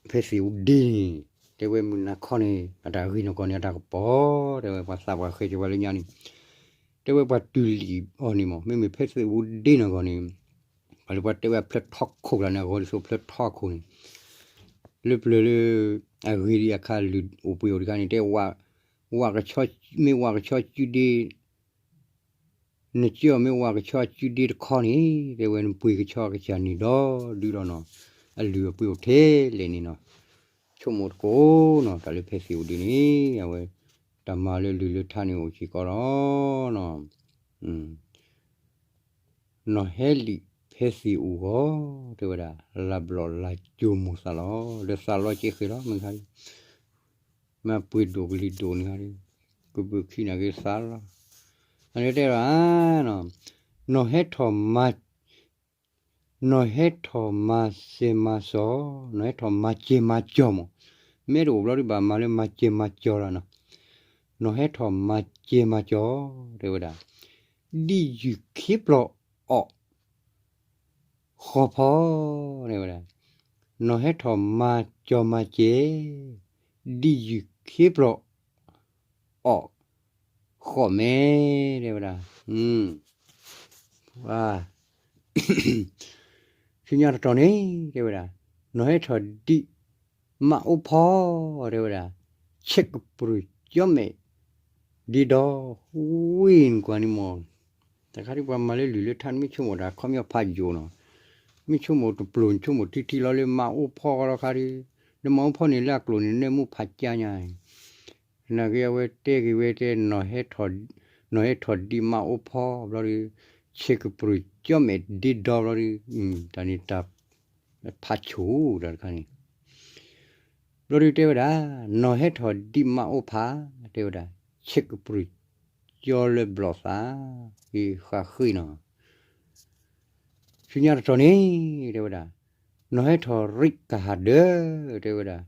ဖဲသ့ၣ်အူဒ့န့ၣ် တဲဝဲမုၢ်နၤခီန့ၣ် အတၢ်ဂ့ၢ်နီၢ်ကီၢ်န့ၣ် အတၢ်ကပီၤ တဲဝဲပှၤသးပှၢ်ဃဲက့ၤဝဲလၢညါန့ၣ် တဲဝဲပှၤတုၤလံာ်အီၤန့ၣ်မး မ့မ့ၢ်ဖဲသ့ၣ်အူဒ့နီၢ်ကီၢ်န့ၣ် ပှၤလၢပှၤတဲဝဲအဖျၢၣ်ထီခိၣ်ကျါန့ၣ် အဂီၤဒ်သိးဖျၢၣ်ထီခိၣ်န့ၣ် လၢပျၢၤလၢ အဂ့ၤဒ်အခါလုၢ်အိၣ်ပှ့ၤအိၣ်တခါန့ၣ် တဲဝဲ ဝးကဆီ မ့ၢ်ဝးကဆီစုဒ့ နကၢမ့ၢ်ဝးကဆီစုဒ့တခီန့ၣ် တဲဝဲနပှ့ၤကဆီကစၢ်န့ၣ်ဒီဒုလီၤနီၤ. အလုၢ်အပှ့ၤအိၣ်ထဲလဲၣ်န့ၣ်နီၤ. ဆိကမိၣ်တကိးနီၤ တၢ်လၢဖဲသ့ၣ်အူဒ့န့ၣ် အဝဲ တၢ်မၤလၢလုၢ်လၢထါန့ၣ်အိၣ်စ့ၢ်ကီးလီၤနီၤ. နီၢ်ဟဲလံာ်ဖဲသ့ၣ်အိၣ်ဂီၢ် တဲဝဲဒၣ် လၢဘျီၣ်လၢကၠိမိၢ်သးလီၤ ဒီးသးလီၤကဲဃဲၤလီၤ မ့ၢ်ခါ မ့ၢ်ပှ့ၤဒိၣ်ကလံၤဒိၣ်န့ၣ် ကဘုးခံန့ၣ်က့ၤသးလီၤ အန့ၣ်တဲဒၣ် နီၢ်ဟဲထီၣ်မၤ နီၢ်ဟဲထီၣ်မၤစဲးမၤစီၤ နီၢ်ဟဲထီၣ်မၤစဲးမၤစီၤမး မ့ၢ်တအိၣ်ဘျီဒုးဘၣ်မၤလၢမၤစဲးမၤစီၤလီၤနီၤ နီၢ်ဟဲထီၣ်မၤစဲးမၤစီၤ တဲဝဲဒၣ် ဒ်ယုၢ်ခ့ပျီအီၣ် ဃီဖီ တဲဝဲဒၣ် နီၢ်ဟဲထီၣ်မၤစီၤမၤစဲး ဒ်ယုၢ်ခ့ပျီအီၣ်ဃီမဲ တဲဝဲဒၣ် ဆူညါတတီၤန့ၣ် တဲဝဲဒၣ် နီၢ်ဟဲထီၣ်ဒံးမးအိၣ်ဖီ တဲဝဲဒၣ် ဆဲးကပြုၢ်ကၠီမဲာ် ဒ့ဒီ ဝ့ၢ်နကွၢ်န့ၣ်မး တခါဒ်ပှၤမၤလၢလုၢ်လၢထါ မ့ၢ်ဆိကမိၣ်တၢ်ခီပညီဖးယိာ်နီၤ မ့ၢ်ဆိကမိၣ်တပျိၤ ဆိကမိၣ်ထံထံလီၤလၢမးအိၣ်ဖီဃီလီၤခါဒ် လၢမးအိၣ်ဖီန့ၣ် လၢအကျိာ်န့ၣ် နၢမူဖးကၠါညါ နာ်က့အဝဲတဲက့ၤဝဲတဲ နီၢ်ဟဲထီၣ်ဒံးမးအိၣ်ဖီဘျီဒီး ဆဲးကပြုၢ်ကၠီမဲာ်ဒ့ဒီဘျီဒီး တၢ်န့ၣ်တၢ်ဖးဆိၣ်တၢ်တခါန့ၣ် ဘျီဒီးတဲဝဲဒၣ် နီၢ်ဟဲထီၣ်ဒံးမးအိၣ်ဖီ တဲဝဲဒၣ် ဆဲးကပြုၢ်ကၠီလၢဘျီၣ်သး ဃ့ဃာ်ဃ့နီၤ ဆူညါတတီၤန့ၣ် တဲဝဲဒၣ် နီၢ်ဟဲထီၣ်ရံးကဟၣ်ဒၢ တဲဝဲဒၣ်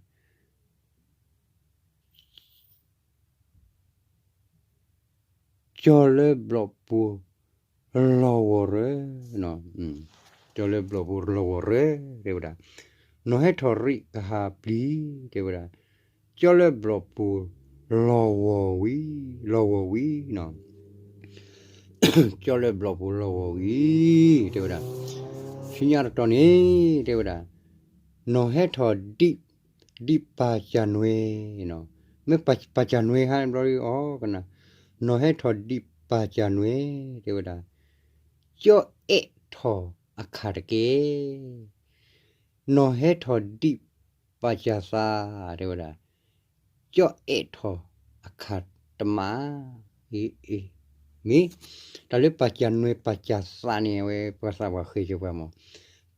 ကၠီလၢဘျီၣ်ပူၤလီၤဝီၤရၢ, ကၠီလၢဘျီၣ်ပူၤလီၤဝီၤရၢ တဲဝဲဒၣ်, နီၢ်ဟဲထီၣ်ရံးကဟၣ်ပျံၤ တဲဝဲဒၣ်, ကၠီလၢဘျီၣ်ပူၤလီၤဝီၤဝံၤ, လီၤဝီၤဝံၤ, ကၠီလၢဘျီၣ်ပူၤလီၤဝီၤဝံၤ, တဲဝဲဒၣ်, ဆူညါတတီၤန့ၣ် တဲဝဲဒၣ်, နီၢ်ဟဲထီၣ်ဒံး ဒံးပၢ်ကၢ်နွဲ, မ့ၢ်ပၢ်ကၢ်နွဲဟါဘျီအီၤကနၣ်, နီၢ်ဟဲထီၣ်ဒံးပၢ်ကၢ်နွဲ, တဲဝဲဒၣ်, ကၠီအဲၣ်ထီၣ်အခၣ်တက့ၢ်, နီၢ်ဟဲထီၣ်ဒံးပၢ်ကၢ်သး, တဲဝဲဒၣ်, ကၠီအဲၣ်ထီၣ်အခၣ်တမး, အ့ အ့ မ့ၢ် တၢ်လၢပၢ်ကၢ်နွဲပၢ်ကၢ်သးန့ၣ် အဝဲပှၤသးပှၢ်ဃ့က့ၤပှၤမး,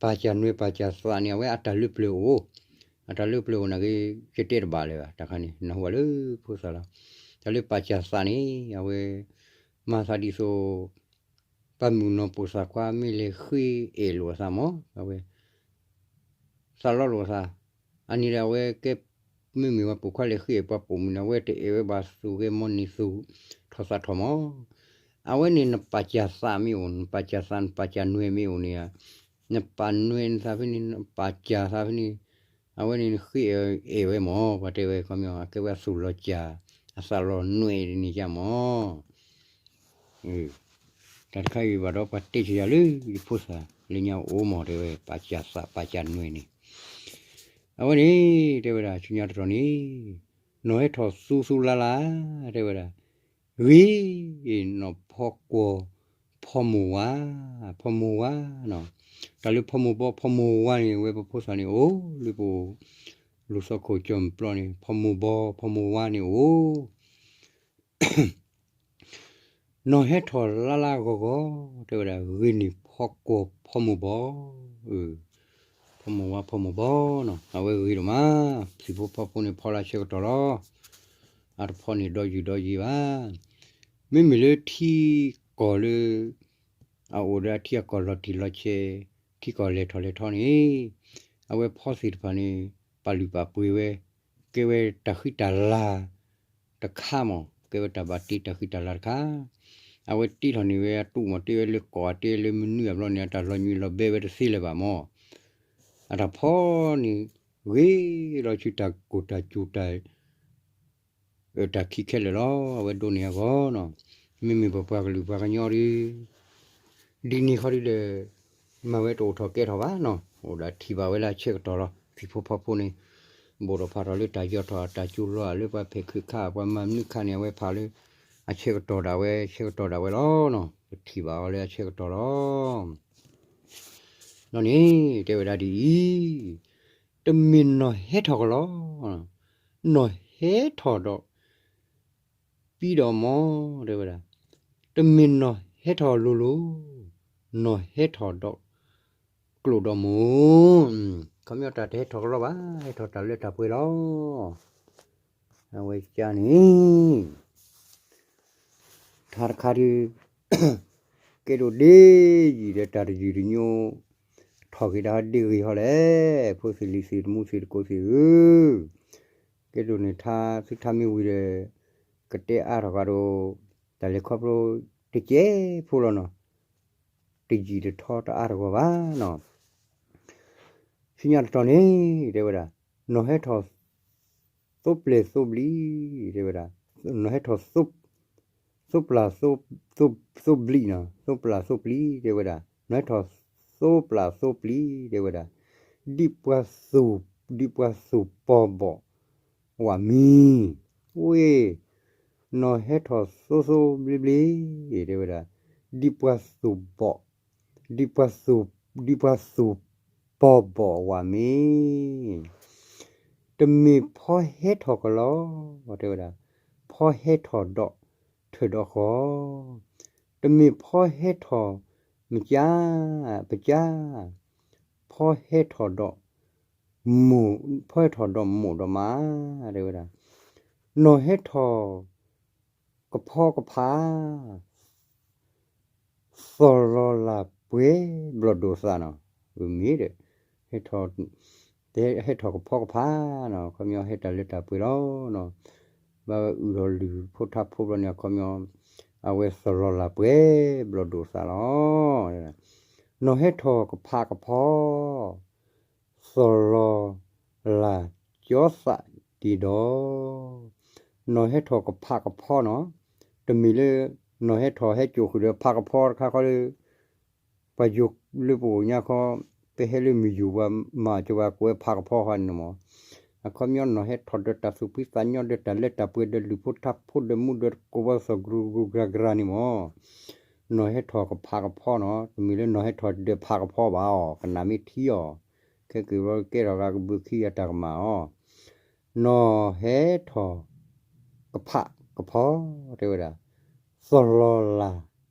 ပၢ်ကၢ်နွဲပၢ်ကၢ်သးန့ၣ် အဝဲအတၢ်လၢပျၢၤအိၣ်, အတၢ်လၢပျၢၤအိၣ်နာ်က့ ယတဲတဘၣ်လၢၤဘၣ် တၢ်ခါန့ၣ် နၢ်ဟူဘၣ်လၢဖိသၣ်လီၤ, တၢ်လၢပၢ်ကၢ်သးန့ၣ် အဝဲ မၤသးဒ်သိး ပှၤမုၣ်ကနီၤပိာ်သးခွါမ့ၢ်လဲၤဃ့အဲၣ်လိာ်အသးမး, အဝဲ သးလီလိာ်အသး, အန့ၣ်ဒီးအဝဲကဲ မ့မ့ၢ်ပှၤပိာ်ခွါလဲၤဃ့အဲၣ်ပှၤပိာ်မုၣ်န့ၣ် အဝဲတအဲၣ်ဝဲဘၣ်သူၣ်ဂဲၤမီၢ်န့ၢ်သူၣ်ထီၣ်သးထီၣ်မး, အဝဲန့ၣ်နပၢ်ကၢ်သးမ့ၢ်အိၣ် နပၢ်ကၢ်သး နပၢ်ကၢ်နွဲမ့ၢ်အိၣ်န့ၣ်, နပၢ်နွဲနသးဖဲန့ၣ် နပၢ်ကၢ်သးဖဲန့ၣ်, အဝဲန့ၣ်နဃ့အဲၣ်ဝဲမး ပှၤတဲဝဲခီပညီ အကဲဝဲအသူၣ်လီၤကၢ် အသးလီၤနွဲန့ၣ်ယါမး တၢ်တခါအံၤဘၣ်ဒီးပှၤတဲဆံးယၤလၢယဖိသၣ်လၢညါအိၣ်မး တဲဝဲ ပၢ်ကၢ်သးပၢ်ကၢ်နွဲန့ၣ်, အဝဲန့ၣ် တဲဝဲဒၣ် ဆူညါတတီၤန့ၣ် နီၢ်ဟဲထီၣ်သူသူလါလါ တဲဝဲဒၣ်, ဂ့ၤ နီၢ်ဖီကွီၢ် ဖီမိၢ်ဝါ, ဖီမိၢ်ဝါ, တၢ်လၢဖီမိၢ်ဘီ ဖီမိၢ်ဝါန့ၣ် အဝဲပဖိသၣ်န့ၣ် အိၣ်လၢပအိၣ် လူၤသီခိၣ်ကၠီမုၢ်ပျီန့ၣ် ဖီမိၢ်ဘီ ဖီမိၢ်ဝါန့ၣ်အိၣ် နီၢ်ဟဲထီၣ်လါလါဂီၤဂီၤ တဲဝဲဒၣ် ဂ့ၤန့ၢ်ဖီကွီၢ်ဖီမိၢ်ဘီ, ဖီမိၢ်ဝါဖီမိၢ်ဘီနီၤ အဝဲဂ့ၤဒိၣ်မး, သံၣ်ဖိဖီဖိန့ၣ်ဖီလၢဆၢကတီၢ်လီၤ, အတဖီန့ၣ်ဒီယုၢ်ဒီယံၤဘၣ်, မ့မ့ၢ်လၢထံကီၢ်လၢ အအိၣ်ဒီးအထံအကီၢ်လီၤတံၢ်လီၤဆဲး, ထံကီၢ်လဲၤထီၣ်လဲၤထီန့ၣ်, အဝဲဖီသ့ၣ်တဖၣ်န့ၣ် ပာ်လုၢ်ပာ်ပှ့ၤဝဲ, ကဲဝဲတၢ်ဃံတၢ်လၤတခါမး, ကဲဝဲတၢ်ဘၣ်တ့တၢ်ဃံတၢ်လၤတခါ, အဝဲတ့ထီၣ်န့ၢ်ဝဲအတူးမး တ့ဝဲလၢကီၢ် တ့လၢမနုၤအဘျီန့ၣ် အတၢ်လီၤညွံးလီၤဘဲဝဲတသ့လၢၤဘၣ်မး, အတၢ်ဖီန့ၣ် ဂ့ၤလီၤဆူတၢ်ကိၢ်တၢ်စူၤတၢ် တၢ်ခံးခဲလၢာ်လီၤ. အဝဲဒိးန့ၢ်အဂီၢ်နီၤ, မ့မ့ၢ်ပပှၤကလုာ်ပှၤကညီဒီး ဒ်န့ၣ်ဃီဒီး မၤဝဲတအိၣ်ထီၣ်ကဲထီၣ်ဘၣ်နီၤ, အိၣ်ဒၣ်ထံၣ်ဘၣ်ဝဲလၢအဆၢကတီၢ်လီၤ. သံၣ်ဖိဖီဖိန့ၣ် ဘိၣ်ထီၣ်ဖးထီၣ်လၢတၢ်ယီၢ်ထီၣ်အတၢ်ကၠိလီၤ လၢပှၤဖဲးခုးခး ပှၤမၤမနုၤခးန့ၣ် အဝဲဖးလၢ အဆၢကတီၢ်ဒၣ်ဝဲ ဆၢကတီၢ်ဒၣ်ဝဲလီၤနီၤ, ပထံၣ်ဘၣ်အီၤလၢအဆၢကတီၢ်လီၤ. ဒီးန့ၣ် တဲဝဲဒၣ်ဒ်အံၤ, တမ့ၢ်နီၢ်ဟဲထီၣ်ကလီ, နီၢ်ဟဲထီၣ်ဒီး ပံဒီးမီၢ် တဲဝဲဒၣ်, တမ့ၢ်နီၢ် ဟဲထီၣ်လိၤလိၤ, နီၢ်ဟဲထီၣ်ဒီးကျိၣ်ဒီးမိၢ်, ခီပညီတၢ်တဟဲထီၣ်ကလီဘၣ်, ဟဲထီၣ်တၢ်လၢတၢ်ပှဲၤလီၤ. အဝဲကန့ၣ် ထါတခါဒုး ကဲဒိၣ်ဒ့ယံာ်ဒီးတၢ်တယုၢ်တညိ ထီၣ်က့ၤဒၣ်ဒ့ဂ့ၤဟီလဲၣ်, ဖိသ့ၣ်လံၤသ့ၣ်တမူသ့ၣ်တကိးသ့ၣ်ဧၢ, ကဲဒိၣ်န့ၣ်ထါသုထါမ့ၢ်ဝံၤဒီး ကတဲအါထီၣ်ဃာ်ဒီး တၢ်လဲၤခီဖျိတကဲဖိလီၤနီၤ, တယံာ်တထီတအါတဂီၢ်ဘၣ်နီၤ. ဆူညါတတီၤန့ၣ် တဲဝဲဒၣ် နီၢ်ဟဲထီၣ် သိပျဲၢ်သိပျံၤ, တဲဝဲဒၣ် နီၢ်ဟဲထီၣ် သိပျၢ်သိပျံၤနီၤ, သိပျၢ်သိပျံၤ တဲဝဲဒၣ် နီၢ်ဟဲထီၣ် သိပျၢ်သိပျံၤ တဲဝဲဒၣ် ဒ်ပှၤသူၣ်, ဒ်ပှၤသူၣ်ပီၢ်ဘီၣ်ဝးမံၤ, ဝ့ၢ် နီၢ်ဟဲထီၣ်သိသိဘျ့ဘျ့, တဲဝဲဒၣ် ဒ်ပှၤသူၣ်ဘီၣ်, ဒ်ပှၤသူၣ်, ဒ်ပှၤသူၣ်ပီၢ်ဘီၣ်ဝးမံၤ, တမ့ၢ်ဖီဟဲထီၣ်ကလီ, တဲဝဲဒၣ် ဖီဟဲထီၣ်ဒီးထၢၣ်ဒီးဃီ, တမ့ၢ်ဖီဟဲထီၣ်မကါ, ပကါ, ဖီဟဲထီၣ်ဒီး မိၢ်, ဖီဟဲထီၣ်ဒီးမိၢ်ဒီးမး, တဲဝဲဒၣ် နီၢ်ဟဲထီၣ်ကဖီကဖး သီၣ်လီၤလၢ်ပှဲၤဘျီၣ်ဒိၣ်သးနီၤ, မ့ၢ်ဒီး ဟဲထီၣ်, ဟဲထီၣ်ကဖီကဖးနီၤ, ခီပညီဟဲတၢ်လၢတၢ်ပှဲၤလီၤနီၤ, ဘၣ်အုၣ်ဒီးလုၢ်ဖိထါဖိဘျီန့ၣ် အခီပညီ အဝဲသီၣ်လီၤလၢ်ပှဲၤဘျီၣ်ဒိၣ်သးလီၤ. နီၢ်ဟဲထီၣ်ကဖးကဖီ သီၣ်လီၤလၢ်ကၠီသးဒ့ဒီး, နီၢ်ဟဲထီၣ်ကဖးကဖီနီၤ, တမ့ၢ်လၢ နီၢ်ဟဲထီၣ်ဟဲစိာ်ဃုာ်ဒီးဖးကဖီတခါဃီလၢ ပှၤယိၤလၢပအိၣ်ညါခီ, ပဟဲလၢမုၢ်ယိၤပှၤမၤကၢၤပှၤကိးဝဲဖးကဖီဃီန့ၣ်မး, အခီပညီနီၢ်ဟဲထီၣ်ဒီးတၢ်သူၣ်ဖှံသးညီဒီးတၢ်လၢတၢ်ပှဲၤဒီးလုၢ်ဖိထါဖိဒီးမူဒီးကိးဘီသီၣ် ကရူၢ်ကရူၢ်ကရၢ်ကရၢ်န့ၣ်မး နီၢ်ဟဲထီၣ်ကဖးကဖီနီၤ, တမ့ၢ်လၢနီၢ်ဟဲထီၣ်ဒီးဖးကဖီဘၣ်အီၤ, ကနၣ်မ့ၢ်ထံအီၤ, ခဲက့ၤဘျီကဲထီၣ်ဂၤကဘုးခံဂၤတၢ်ကမၣ်အီၤ, နီၢ်ဟဲထီၣ်ကဖးကဖီ, တဲဝဲဒၣ်, သီၣ်လီၤလၢ်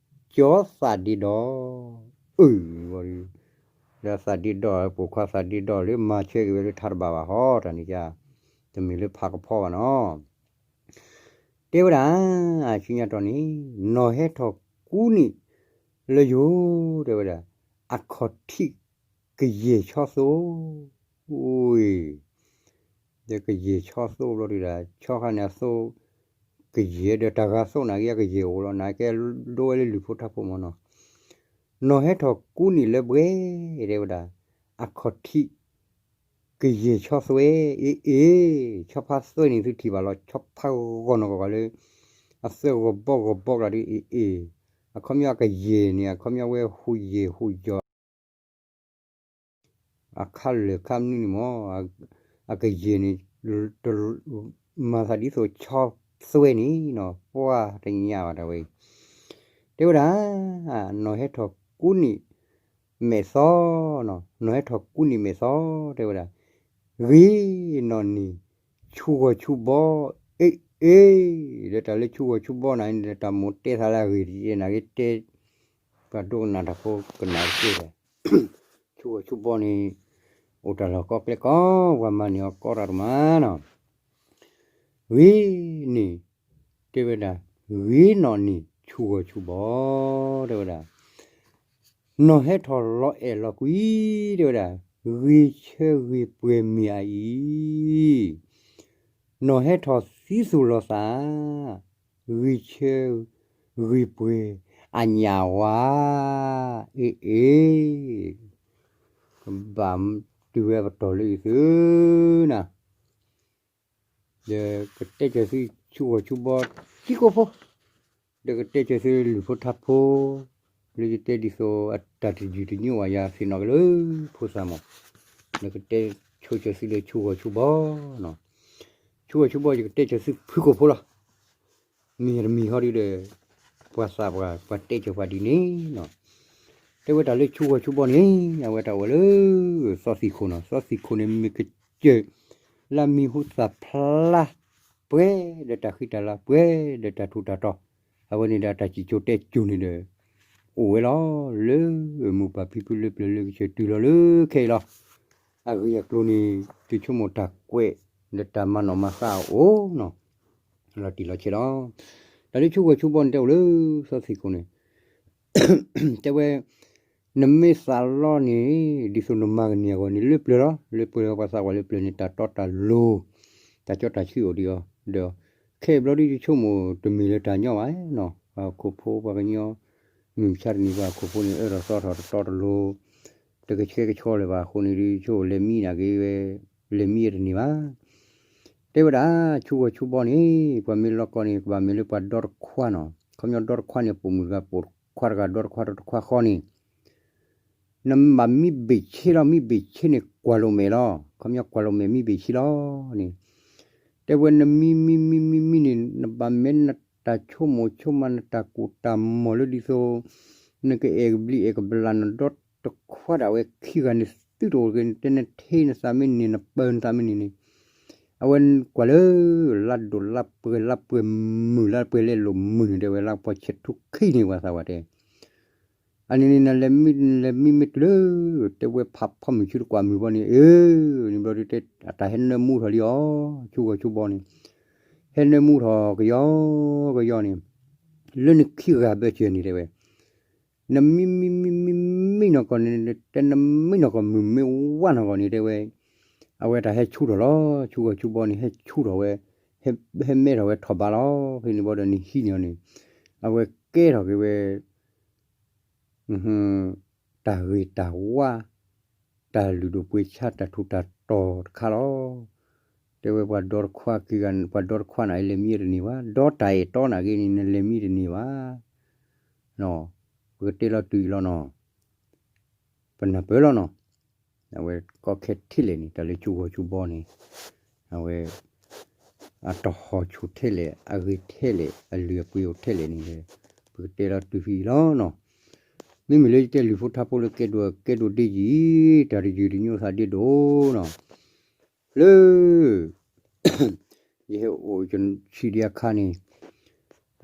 ကၠီသးဒ့ဒီး, အၢ, ဒီးသးဒ့ဒီး ပိာ်ခွါသးဒ့ဒီးလၢမၤဆၢက့ၤဝဲလၢထါတဘၣ်ဘၣ်ဟီ, တၢ်န့ၣ်က တမ့ၢ်လၢဖးကဖီဘၣ်နီၤ. တဲဝဲဒၣ်, ဆူညါတီၢ်န့ၣ် နီၢ်ဟဲထီၣ်ကူနံၣ်လၢယိာ်, တဲဝဲဒၣ်, အခီၣ်ထံးကယဲၢ်ဆီသိ, ဒီးကယဲၢ်ဆီသိဘျီဒုဒၣ် ဆီခါန့ၣ်အသိ ကယဲၢ်ဒီးတၢ်ဂၤသိနာ်က့ အကယဲၢ်အိၣ်လီၤ နာ်က့ဒိဝဲလၢလုၢ်ဖိထါဖိမးနီၤ. နီၢ်ဟဲထီၣ်ကူနံၣ်လၢဘှဲ, တဲဝဲဒၣ်, အခီၣ်ထံး ကယဲၢ်ဆီသွဲ, အ့ၣ်အ့ၣ်, ဆီဖါသွဲန့ၣ်သုထံၣ်ဘၣ်လီၤ, ဆီဖါဂီၤနီၢ်ကီၢ်ကီၢ်လၢ အသွဲဂီၤဘီဂီၤဘီကလၢဒ်အ့ၣ်အ့ၣ်, အခီပညီအကယဲၢ်န့ၣ် အခီပညီဝဲဟူးယဲၢ်ဟူးယီၤ အခါလၢာ်ခါမနုၤန့ၣ်မး, အကယဲၢ်န့ၣ် မၤသးဒ်သိးဆီသွဲန့ၣ်နီၤ, ပှၤတညါဘၣ်တၢ်ဝဲအံၤ, တဲဝဲဒၣ်, နီၢ်ဟဲထီၣ်ကူနံၣ်မဲာ်သီ, နီၢ်ဟဲထီၣ်ကူနံၣ်မဲာ်သီ, တဲဝဲဒၣ်, ဂ့ၤနီၢ်နံၣ်ဆူၣ်ဂီၤဆူၣ်ဘီ, အ့ၣ်အ့ၣ်, ဒီးတၢ်လၢဆူၣ်ဂီၤဆူၣ်ဘီနၤန့ၣ်ဒီး တၢ်မိၣ်တဲသးလၢအဂ့ၢ်တယဲၢ်နာ်က့တဲ ပှၤဒိကနၣ်တၢ်ဖိကနၣ်တက့ၢ်ဒီး ဆူၣ်ဂီၤဆူၣ်ဘီန့ၣ် အိၣ်တၢ်လီၢ်ကီကျဲကီ, ပှၤမၤန့ၢ်အီၤကီတၢ်တမးနီၤ, ဂ့ၤန့ၣ်, တဲဝဲဒၣ်, ဂ့ၤနီၢ်န့ၣ်ဆူၣ်ဂီၤဆူၣ်ဘီ, တဲဝဲဒၣ်, နီၢ်ဟဲထီၣ်လီၤအဲၣ်လီၤကွံ, တဲဝဲဒၣ်, ဂ့ၤဆၢဂ့ၤပှဲၤမ့ၢ်အအံၤ နီၢ်ဟဲထီၣ်သံသူၣ်လီၤသး, ဂ့ၤဆၢဂ့ၤပှဲၤအညၣ်ဝါ, အ့ၣ်အ့ၣ်, ကဘၣ်တုၤဝဲပတီၢ်လၢအံၤသုနၤ, ဒီးကတဲစၢၤသုဆူၣ်ဂီၤဆူၣ်ဘီ ထံကိၢ်ဖိ, ဒီးကတဲစၢၤသုလုၢ်ဖိထါဖိ လၢယတဲဒ်သိးအတၢ်တယုၢ်တညိဝဲယၤသ့ၣ်နီၣ်က့ၤလၢဖိသၣ်မး, ဒီးကတဲဆိစၢၤသုလၢဆူၣ်ဂီၤဆူၣ်ဘီနီၤ, ဆူၣ်ဂီၤဆူၣ်ဘီ ယကတဲစၢၤသုဖုကိၣ်ဖိလီၤ. မ့ၢ်တမံၤဟီဒုဒီး ပှၤသးပှၢ် ပှၤတဲစၢၤပှၤဒ်န့ၣ်နီၤ, တဲဝဲတၢ်လၢဆူၣ်ဂီၤဆူၣ်ဘီန့ၣ် အဝဲတၢ်အိၣ်ဝဲလၢ သီသံၣ်ခိၣ်နီၤ, သီသံၣ်ခိၣ်န့ၣ်မ့ၢ်ကစၢၢ် လၢအမံၤဟူသၣ်ဖျါ ပှဲၤဒီးတၢ်ဃံတၢ်လၤ ပှဲၤဒီးတၢ်ထူးတၢ်တီၤ, အဝဲန့ၣ်ဒီးတၢ်စံၣ်စိၤတဲစိၤန့ၣ်ဒီး အိၣ်ဝဲလီၤ လၢမိၢ်ပၢ်ဖံဖုလၢပျၢၤလၢကစၢၢ်တုၤလီၤလၢခဲအံၤလီၤ. အဂ့ၢ်အကျိၤန့ၣ် သုဆိကမိၣ်တၢ်ကွဲး ဒီးတၢ်မၤနီၣ်မၤဃါအအိၣ်နီၤ လီၤတံၢ်လီၤဆဲးလီၤ. တၢ်လၢဆိကီၢ်ဆိဘီန့ၣ် တဲအိၣ်လၢစီၤသ့ၣ်ခိၣ်န့ၣ် တဲဝဲ နမ့ၢ်သးလီန့ၣ် ဒ်သိးနမၤကန့ၢ်အဂီၢ်န့ၣ် လၢပျၢၤလီၤ. လၢပျၢၤလီၤ ပှၤသးပှၢ်လၢပျၢၤန့ၣ် တၢ်တီတၢ်လိၤ တၢ်ကၠီတၢ်ဆှံအိၣ်ဒံးအီၤဒီး ခဲအံၤဘျီဒ်ယဆိကမိၣ်တမ့ၢ်လၢတၢ်ညီဘၣ်နီၤ ပှၤခိၣ်ဖိပှၤကညီ မုၢ်မဆါတနံၤပှၤခိၣ်ဖိန့ၣ် အၢၣ်လီၤသီထီၣ်တတီတလိၤ တကဆှဲကဆှီလၢၤဘၣ်အဃိန့ၣ် ဒ်ဆိကမိၣ်လဲၤမံနာ်က့ဝဲ လဲၤမံအတန့ၢ်ဘၣ် တဲဝဲဒၣ် ဆိကီၢ်ဆိဘီန့ၣ် ပှၤမ့ၢ်လီၤကီၢ်န့ၣ် ကဘၣ်မ့ၢ်လၢပှၤဒီတခွါနီၤ ခီပညီဒီတခွါန့ၣ် ပိာ်မုၣ်တဂၤပိာ်ခွါတဂၤ ဒီတခွါတခွါဃီန့ၣ် နဘၣ်မံဘ့ၣ်ဆ့လီၤ မံဘ့ၣ်ဆ့န့ၣ် ကွၢ်လိာ်မဲာ်လီၤ ခီပညီကွၢ်လိာ်မဲာ်မံဘ့ၣ်ဆ့လီၤန့ၣ် တဲဝဲနမံမံမံမံမံန့ၣ် နဘၣ်မ့ၢ်နတၢ်ဆိကမိၣ်ဆိကမး နတၢ်ကူၣ်တၢ်မီၢ်လၢဒ်သိး နကအဲၣ်ကဘျံးအဲၣ်ကဘျၣ်နဒီတခွါဒၣ်ဝဲခံဂၤန့ၣ် သုတအိၣ်တဂ့ၤ နတဲနထ့နသးမ့ၢ်န့ၢ် နပၢၤနသးမ့ၢ်န့ၢ်န့ၣ် အဝဲကွၢ်လၢ လါဒိၣ်လါပှဲၤလါပှဲၤမုၢ် လါပှဲၤလဲလိာ်မုၢ်န့ၣ် တဲဝဲလါပှဲၤဆဲးထူခံန့ၣ် ပှၤသးပှၢ်တဲ အန့ၣ်န့ၣ် နလဲၤမံမံမံတုၤလၢ တဲဝဲဖးဖီမုၢ်ဆူတကွၢ်မုၢ်ဘီန့ၣ် အၢ န့ၣ်ဘျီဒ်တဲ အတၢ်ဟဲနၢမူထီၣ်လံအီၤ ဆိကီၢ်ဆိဘီန့ၣ် ဟဲနၢမူထီၣ်ကယီကယီန့ၣ် လၢနခံဂၤဘၢၣ်စၢၤန့ၣ်တဲဝဲ နမံမံမံမံမံနီၢ်ကီၢ်န့ၣ် တဲနမံနီၢ်ကီၢ်မုၢ်မ့ၢ်ဝါနီၢ်ကီၢ်န့ၣ်တဲဝဲ အဝဲတၢ်ဟဲဆူၣ်ထီၣ်လီၤ ဆိကီၢ်ဆိဘီန့ၣ် ဟဲဆူၣ်ထီၣ်ဝဲ ဟဲမဲထီၣ်ဝဲထီၣ်ဘးလီၤ ဖဲန့ၣ်ဘီဒီးနဟံးန့ၢ်အီၤန့ၣ် အဝဲကဲထီၣ်က့ၤဝဲ တၢ်ဂ့ၤတၢ်ဝါ တၢ်လုၢ်ဒိၣ်ပှ့ၤဆါတၢ်ထူးတၢ်တီၤတခါလီၤ. တဲဝဲပှၤဒီတခွါက့ၤဂၤ ပှၤဒီတခွါန့ၣ် လဲၤမံတန့ၢ်ဘၣ်, ဒီတၢ်အဲၣ်တီနာ်က့န့ၣ် နလဲၤမံတန့ၢ်ဘၣ်. ပကတဲလီၤတုၤအံၤလီၤနီၤ, ပနၢ်ပၢၢ်လီၤနီၤ. အဝဲကီခဲထဲလဲၣ်န့ၣ် တၢ်လၢကၠိဂီၤကၠိဘီန့ၣ် အဝဲ အတဟီၣ်ဆူၣ်ထဲလဲၣ် အဂ့ၤထဲလဲၣ် အလုၢ်အပှ့ၤအိၣ်ထဲလဲၣ်န့ၣ် ပကတဲလီၤတုၤဖဲအံၤလီၤနီၤ. မ့မ့ၢ်လၢယတဲလုၢ်ဖိထါဖိလၢကဲဒိၣ်ကဲဒိၣ်ဒ့ယံၤ တၢ်တယုၢ်တညိသးဒ့ဒိၣ်နီၤ လၢ ယဟဲအိၣ်ဆံးဒံးအခါန့ၣ်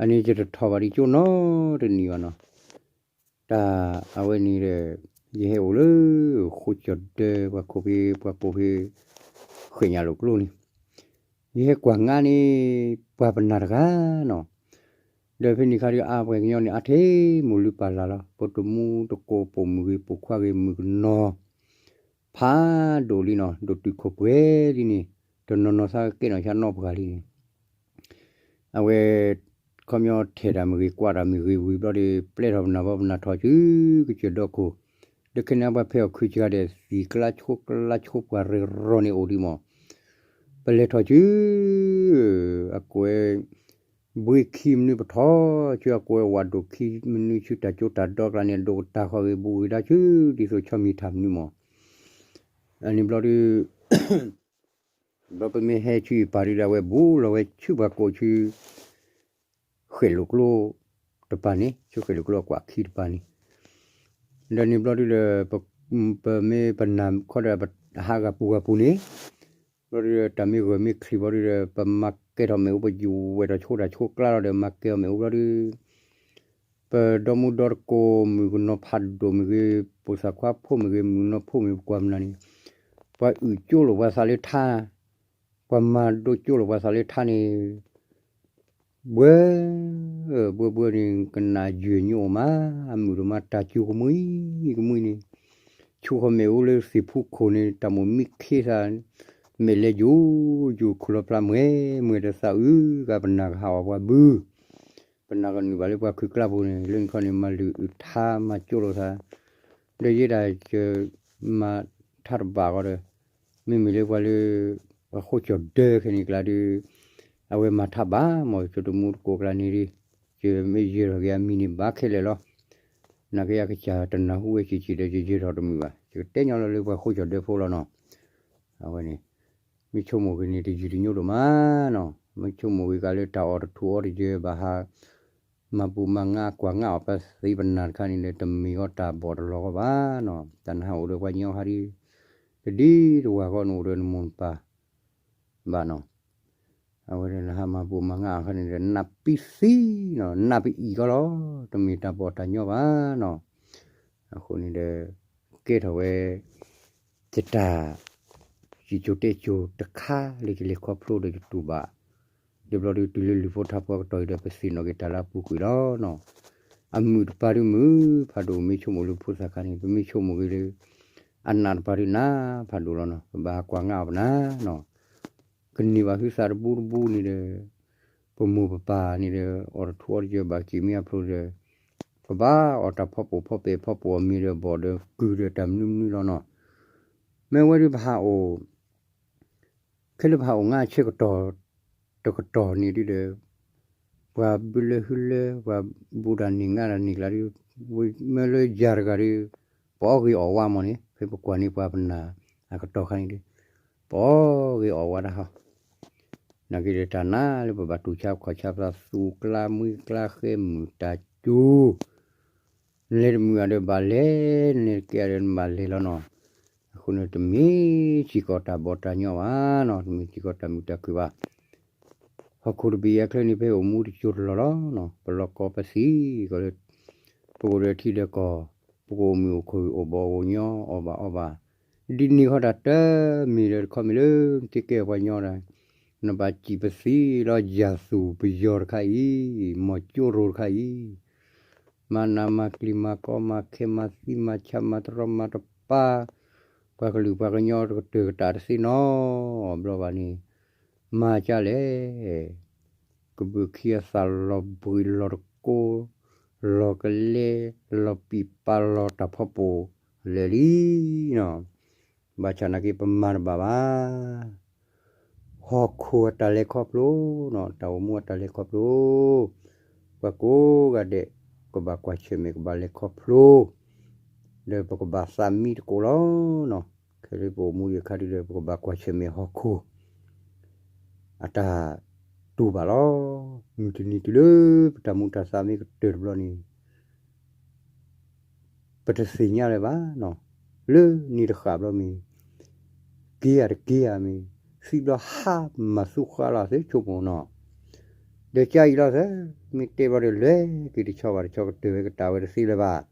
အန့ၣ်ယတထီၣ်ဘၣ်ဒံးကၠိနီတနံၤဘၣ်နီၤ. တၢ်အဝဲန့ၣ်ဒီး ယဟဲအိၣ်လၢ ဃိကၠီၣ်ဒၢ ပှၤခိၣ်ဖံ ပှၤကိးဖံ ဃဲၣ်ညါလိာ်ကျိန့ၣ် ယဟဲကွၢ်ငါန့ၣ် ပှၤပနၢ်တဂၤနီၤ. ဒီးဖဲန့ၣ်ခါဒုး အါပှၤကညီန့ၣ် အါထဲမိၢ်လုၢ်ပၢ်လၢ်လီၤ. ပတမူတကိး ပိာ်မုၣ်ဂ့ၤ ပိာ်ခွါဂ့ၤ မုၣ်ကနီၤ ဖးဒိၣ်လံနီၤ, ဒိၣ်တုာ်ခိၣ်ပှဲၤလံန့ၣ်, တနီၤနီၤသးကဲနီၣ်ဆါနီပှၤလံန့ၣ် အဝဲ ခီပညီထဲးတၢ်မ့ၢ်ဂ့ၤ ကွၢ်တၢ်မ့ၢ်ဂ့ၤဝံၤဘျီဒီး ပျဲထီၣ်ပနၢ်ဘီပနၢ်ထီၣ်စု ကစၢၢ်ဒီခိၣ်, ဒီးခဲန့ၣ်ပှၤဖဲအီၣ်ခုစှၤဒီး သံၣ်ကျါဆိကျါဆိ ပှၤရ့ရိၤန့ၣ်အိၣ်ဒံးမး, ပလဲၤထီၣ်စု အကွဲး ဘှ့ခံမနုၤ ပထီၣ်ဆူအကွဲးဝးဒိၣ်ခံမနုၤ ဆူတၢ်ကၠိတၢ်ဒီကျါန့ၣ် အဒိၣ်ကတၢၢ်ဃီဂ့ၤ ဘူးဂ့ၤဒါဆူ ဒ်သိးဆီမံၤထၣ်မနုၤမး, အန့ၣ်ဘျီဒုး ဘျီပမ့ၢ်ဟဲဆူအံၤပာ်ဒုးဒၣ်ဝဲ ဘူးလီၤဝဲဆူပှၤကိးဆူ ဃဲၣ်လိာ်ကျိတပၤန့ၣ် ဆူဃဲၣ်လိာ်ကျိအကွၢ်ခံတပၤန့ၣ်, ဒီးန့ၣ်ဘျီဒုးဒီး ပမ့ၢ်ပနၢ်ခီဒီး ဟးဂၤပူၤဂၤပူၤန့ၣ် ဘျီဒုးဒီး တၢ်မ့ၢ်ဂၢၢ်မ့ၢ်ချံးဘျီဒုးဒီး ပမၤကဲထီၣ်မ့ၣ်အူ ပယူၤဝဲဒီးဆိတၢ်ဆိကျါလီၤဒီး မၤကဲအီၤမ့ၣ်အူဘျီဒုး ပဒီမုၢ်ဒီတကိး မုၣ်ကနီၤဖးဒိၣ်မ့ၢ်ဂ့ၤ ပိာ်သၣ်ခွါဖိမ့ၢ်ဂ့ၤ မုၣ်ကနီၤဖိမ့ၢ်ဂ့ၤ ပကွၢ်မနုၤန့ၣ် ပှၤအုၣ်ကၠိလိာ်ပှၤသးလၢထါ, ပှၤမၤဒိကၠိလိာ်ပှၤသးလၢထါန့ၣ် ဘှၢ ဘှၢဘှၢန့ၣ် ကနၣ်ယုၢ်ညိအိၣ်မး, အမုၣ်တမၤတၢ်စူၤကမှံကမှံန့ၣ်, ဆူဃီမ့ၣ်အူလၢသ့ၣ်ဖူခိၣ်န့ၣ် တၢ်မိၣ်မံခ့သး, မဲာ်လဲၤယိာ်ယိာ်ခူၣ်လီၤဖျါမှဲၤမှဲၤတသးအုး ဂၤပနၢ်ကဟးအီၣ်ပှၤဘု ပနၢ်ကနုာ်ဘၣ်လၢပှၤခုၣ်ကျါပူၤန့ၣ် လၢနခီန့ၣ် မၤလုၢ်အုၣ်ထါမၤကၠိလိာ်သး, ဒီးယဲဒၣ်ယ မၤထါတဘၣ်ဃီဒီး မ့မ့ၢ်လၢပှၤလၢ ပှၤဃိကၠီၣ်ဒၢခဲန့ၣ်ကျါဒုး အဝဲမၤထါဘၣ်မး ကၠိတမူတကိးကျါန့ၣ်ဒုး ယမ့ၢ်ယဲၤထီၣ်က့ၤအမံၤန့ၣ်ဘၣ်ခဲလၢာ်လီၤ. နာ်က့အကစၢ်တနၢ်ဟူဝဲဆံးဆံးဒီး ယယဲၤထီၣ်တမုာ်ဘၣ်. ယကတဲညီလီၤလၢပှၤဃိကၠီၣ်ဒၢဖိလီၤနီၤ. အဝဲန့ၣ် မ့ၢ်ဆိကမိၣ်ဂ့ၤန့ၣ် တယုၢ်တညိဒိၣ်မးနီၤ. မ့ၢ်ဆိကမိၣ်ဂ့ၤကးလၢတၢ်အီၣ်တထူၣ်အီတယၢၤဘၣ်ဟး မၤပူၤမၤငါကွၢ်ငါအီၣ်ပသ့ပနၢ်တခါန့ၣ်ဒီး တမ့ၢ်ဂီၤတၢ်ဘီၣ်တလီၤဂီၤဘၣ်နီၤ. တၢ်နဟးအိၣ်ဒီးပှၤကညီဟးဒ် တဒ်တဝၢ်ဂီၢ်နအိၣ်ဒီးနမိၢ်နပၢ်ဘၣ်နီၤ. အဝဲဒၣ်လၢဟးမၤဘူးမၤငါအခါန့ၣ်ဒီး နးပံသံနီၤ, နးပအံၤကီလီၤ, တမ့ၢ်တၢ်ဘီၣ်တၢ်ညီဘၣ်နီၤ. အဃိန့ၣ်ဒီး ကဲထီၣ်ဝဲ ယတၢ် ယကၠိတဲကၠိတခါလၢယလဲၤခီဖျိဒီးယတူၢ်ဘၣ်, ဒ်ဘျီဒုးတုၤလၢလုၢ်ဖိထါဖိအကတီၢ်အံၤဒီး ပသ့ၣ်နီၣ်က့ၤတၢ်လၢအပူၤကွံာ်လီၤနီၤ. အမုာ်တပၤဒုးမုာ်ဖးဒိၣ် မ့ၢ်ဆိကမိၣ်လၢဖိသၣ်ခါန့ၣ် ပမ့ၢ်ဆိကမိၣ်က့ၤလၢ အနးတပၤဒုးနးဖးဒိၣ်လီၤနီၤ. ပဘၣ်ဟးကွၢ်ငါအီၤပနၢ်နီၤ. ကန့ၢ်ဘၣ်ဟုသးတဘူတဘူန့ၣ်ဒီး ပမိၢ်ပပၢ်န့ၣ်ဒီး အီၣ်တထူအီတယၢၤဘၣ်က့ၤမ့ၢ်အဖျိဒီး ကဘၣ်အီၣ်တၢ်ဖီပိာ်ဖီပဲာ်ဖီပိာ်အမ့ၤဒီးဘီၣ်ဒီးကုၢ်ဒီးတၢ်မနုၤမနုၤလီၤနီၤ. မ့ၢ်ဝဲဒုးပဟးအိၣ် ခဲလၢပဟးအိၣ်ငါဆဲးကတီၢ် တကတီၢ်န့ၣ်ဒုးဒီး ပှၤဘုလၢဟုလၢ ပှၤဘူးတၢ်န့ၢ်ငါတၢ်န့ၢ်ကျါဒုး မ့ၢ်လၢယၤတဂၤဒီး ပအီၣ်ဂ့ၤအီၣ်ဝါမ့ၢ်န့ၣ် ဖဲပကွၢ်န့ၢ်ပှၤပနၢ်အကတီၢ်ခါန့ၣ်ဒီး ပအီၣ်ဂ့ၤအီၣ်ဝါတၢ်ဟီ နာ်က့ဒီးတၢ်နါလၢပဘၣ်တူၢ်ဆါခီၣ်ဆါပသးသူၣ်ကျါမှံကျါဃဲမုာ်တၢ်စူၤ နလဲၤတမုာ်အဒီးဘၣ်လဲၤ နလဲၤတကဲအဒီးနဘၣ်လဲၤလီၤနီၤ. အဃိန့ၣ်တမ့ၢ်စ့ၢ်ကီးတၢ်ဘီၣ်တၢ်ညီဘၣ်နီၤ, တမ့ၢ်စ့ၢ်ကီးတၢ်မုာ်တၢ်ခုၣ်ဘၣ်. ဟီၣ်ခိၣ်တဘ့ၣ်အချၢန့ၣ် ဖဲအိၣ်မူတစိၢ်တလီၢ်လီၤနီၤ, ပလီၢ်ကီၢ်ပသံၣ်ကီးလၢ ပကအိၣ်ဒီးထံဒီးကီၢ်, ပကအိၣ်မုာ်အိၣ်ခုၣ်အိၣ်ဘီၣ်အိၣ်ညီအီၣ်ဘၣ်အီဘၣ်, ဒ်န့ၣ်ဃီတၢ်တမ့ၢ်လၢတခီမ့ၢ်လၢ နတကဲပှၤညီဒီး နဘၣ်စံးပသံလီၤယၤသူၣ်ပယီၤတခါအံၤ, မီၢ်ကၠိရိၤတခါအံၤ မၤနးမၤကျံၤမၤကီမၤခဲမၤသံမၤဆါမၤတရီမၤတပါ, ပှၤကလုာ်ပှၤကညီတကတၢၢ်ကတၢၢ်တသ့နီတဘျီဘၣ်န့ၣ်, မၤကလဲၣ်, ကဘုးခံအသၣ်လီၤဘှံးလီၤတကိး, လီၤကလဲ, လီၤပံာ်ပာ်လီၤတၢ်ဖီပိာ်လဲၣ်လံနီၤ, ဘၣ်ဆၣ်နာ်က့ပမၤတဘၣ်ဘၣ် ဟီၣ်ခိၣ်အတၢ်လဲၤခီဖျိ, တၢ်အိၣ်မူအတၢ်လဲၤခီဖျိ, ပှၤကိးဂၤဒဲး ကဘၣ်ကွၢ်ဆၢၣ်မဲာ် ကဘၣ်လဲၤခီဖျိ, ဒီးပကဘၣ်သးမံတကိးလီၤ. ခဲလၢပအိၣ်မူအခါဒုးဒီး ပကဘၣ်ကွၢ်ဆၢၣ်မဲာ်ဟီၣ်ခိၣ် အတၢ်တူၢ်ဘၣ်လီၤ. မုၢ်တနံၤတုၤလၢပတၢ်မူတၢ်သးမ့ၢ်ကတၢၢ်တဘျီန့ၣ် ပတသ့ၣ်ညါလၢၤဘၣ်နီၤ, လၢနံၤတဃၣ်ဘျီမ့ၢ် က့ၤဧါတက့ၤဧါမ့ၢ် သံဘျီဟါမၤသူဃါလီၤသ့ဆိကမိၣ်နီၤ, ဒီးကါအံၤလီၤသၢ မ့ၢ်တဲဘျီဒီးလဲၤက့ၤတဆီဘၣ်တဆီ ကတၢၢ်ဝဲကတၢၢ်ဝဲတသ့လၢၤဘၣ်.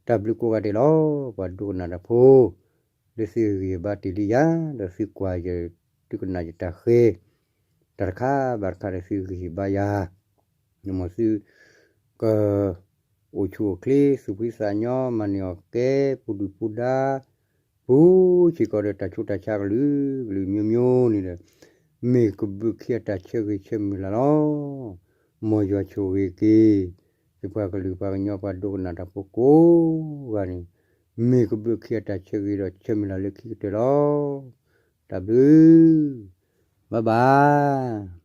တၢ်ဘျုးကိးဂၤဒဲးလီၤ ပှၤဒိကနၣ်တၢ်ဖိ လၢသုဂံၢ်ဘါတ့ၢ်လံယၤ ဒီးသုကွၢ်ယ သုကနၣ်ယတၢ်ဃ့ တၢ်တခါဘၣ်တခါဒီးသုဂံၢ်ဘါယၤ မ်သုက အိၣ်ဆူၣ်အိၣ်ချ့ သူၣ်ဖှံသးညီ မၤန့ၢ်အီၣ်ကဲ ပူၤဒုၣ်ပူၤဒါ ပူၤစ့ၢ်ကီးဒီးတၢ်ဆူးတၢ်ဆါကလုာ်ကလုာ်မျိုးမျိုးန့ၣ်ဒီး မ့ၢ်ကဘုးခံအတၢ်ဆၢဂ့ၤဆၢမုၢ်လၢ်လီၤ. မ်ယွၤဆိၣ်ဂ့ၤက့ၤ ယပှၤကလုာ်ပှၤကညီပှၤဒိကနၣ်တၢ်ဖိကိးဂၤန့ၣ် မ့ၢ်ကဘုးခံအတၢ်ဆၢဂ့ၤဒီးဆၢမုၢ်လၢ်လၢခံကတၢၢ်လီၤ. တၢ်ဘျုး bye bye.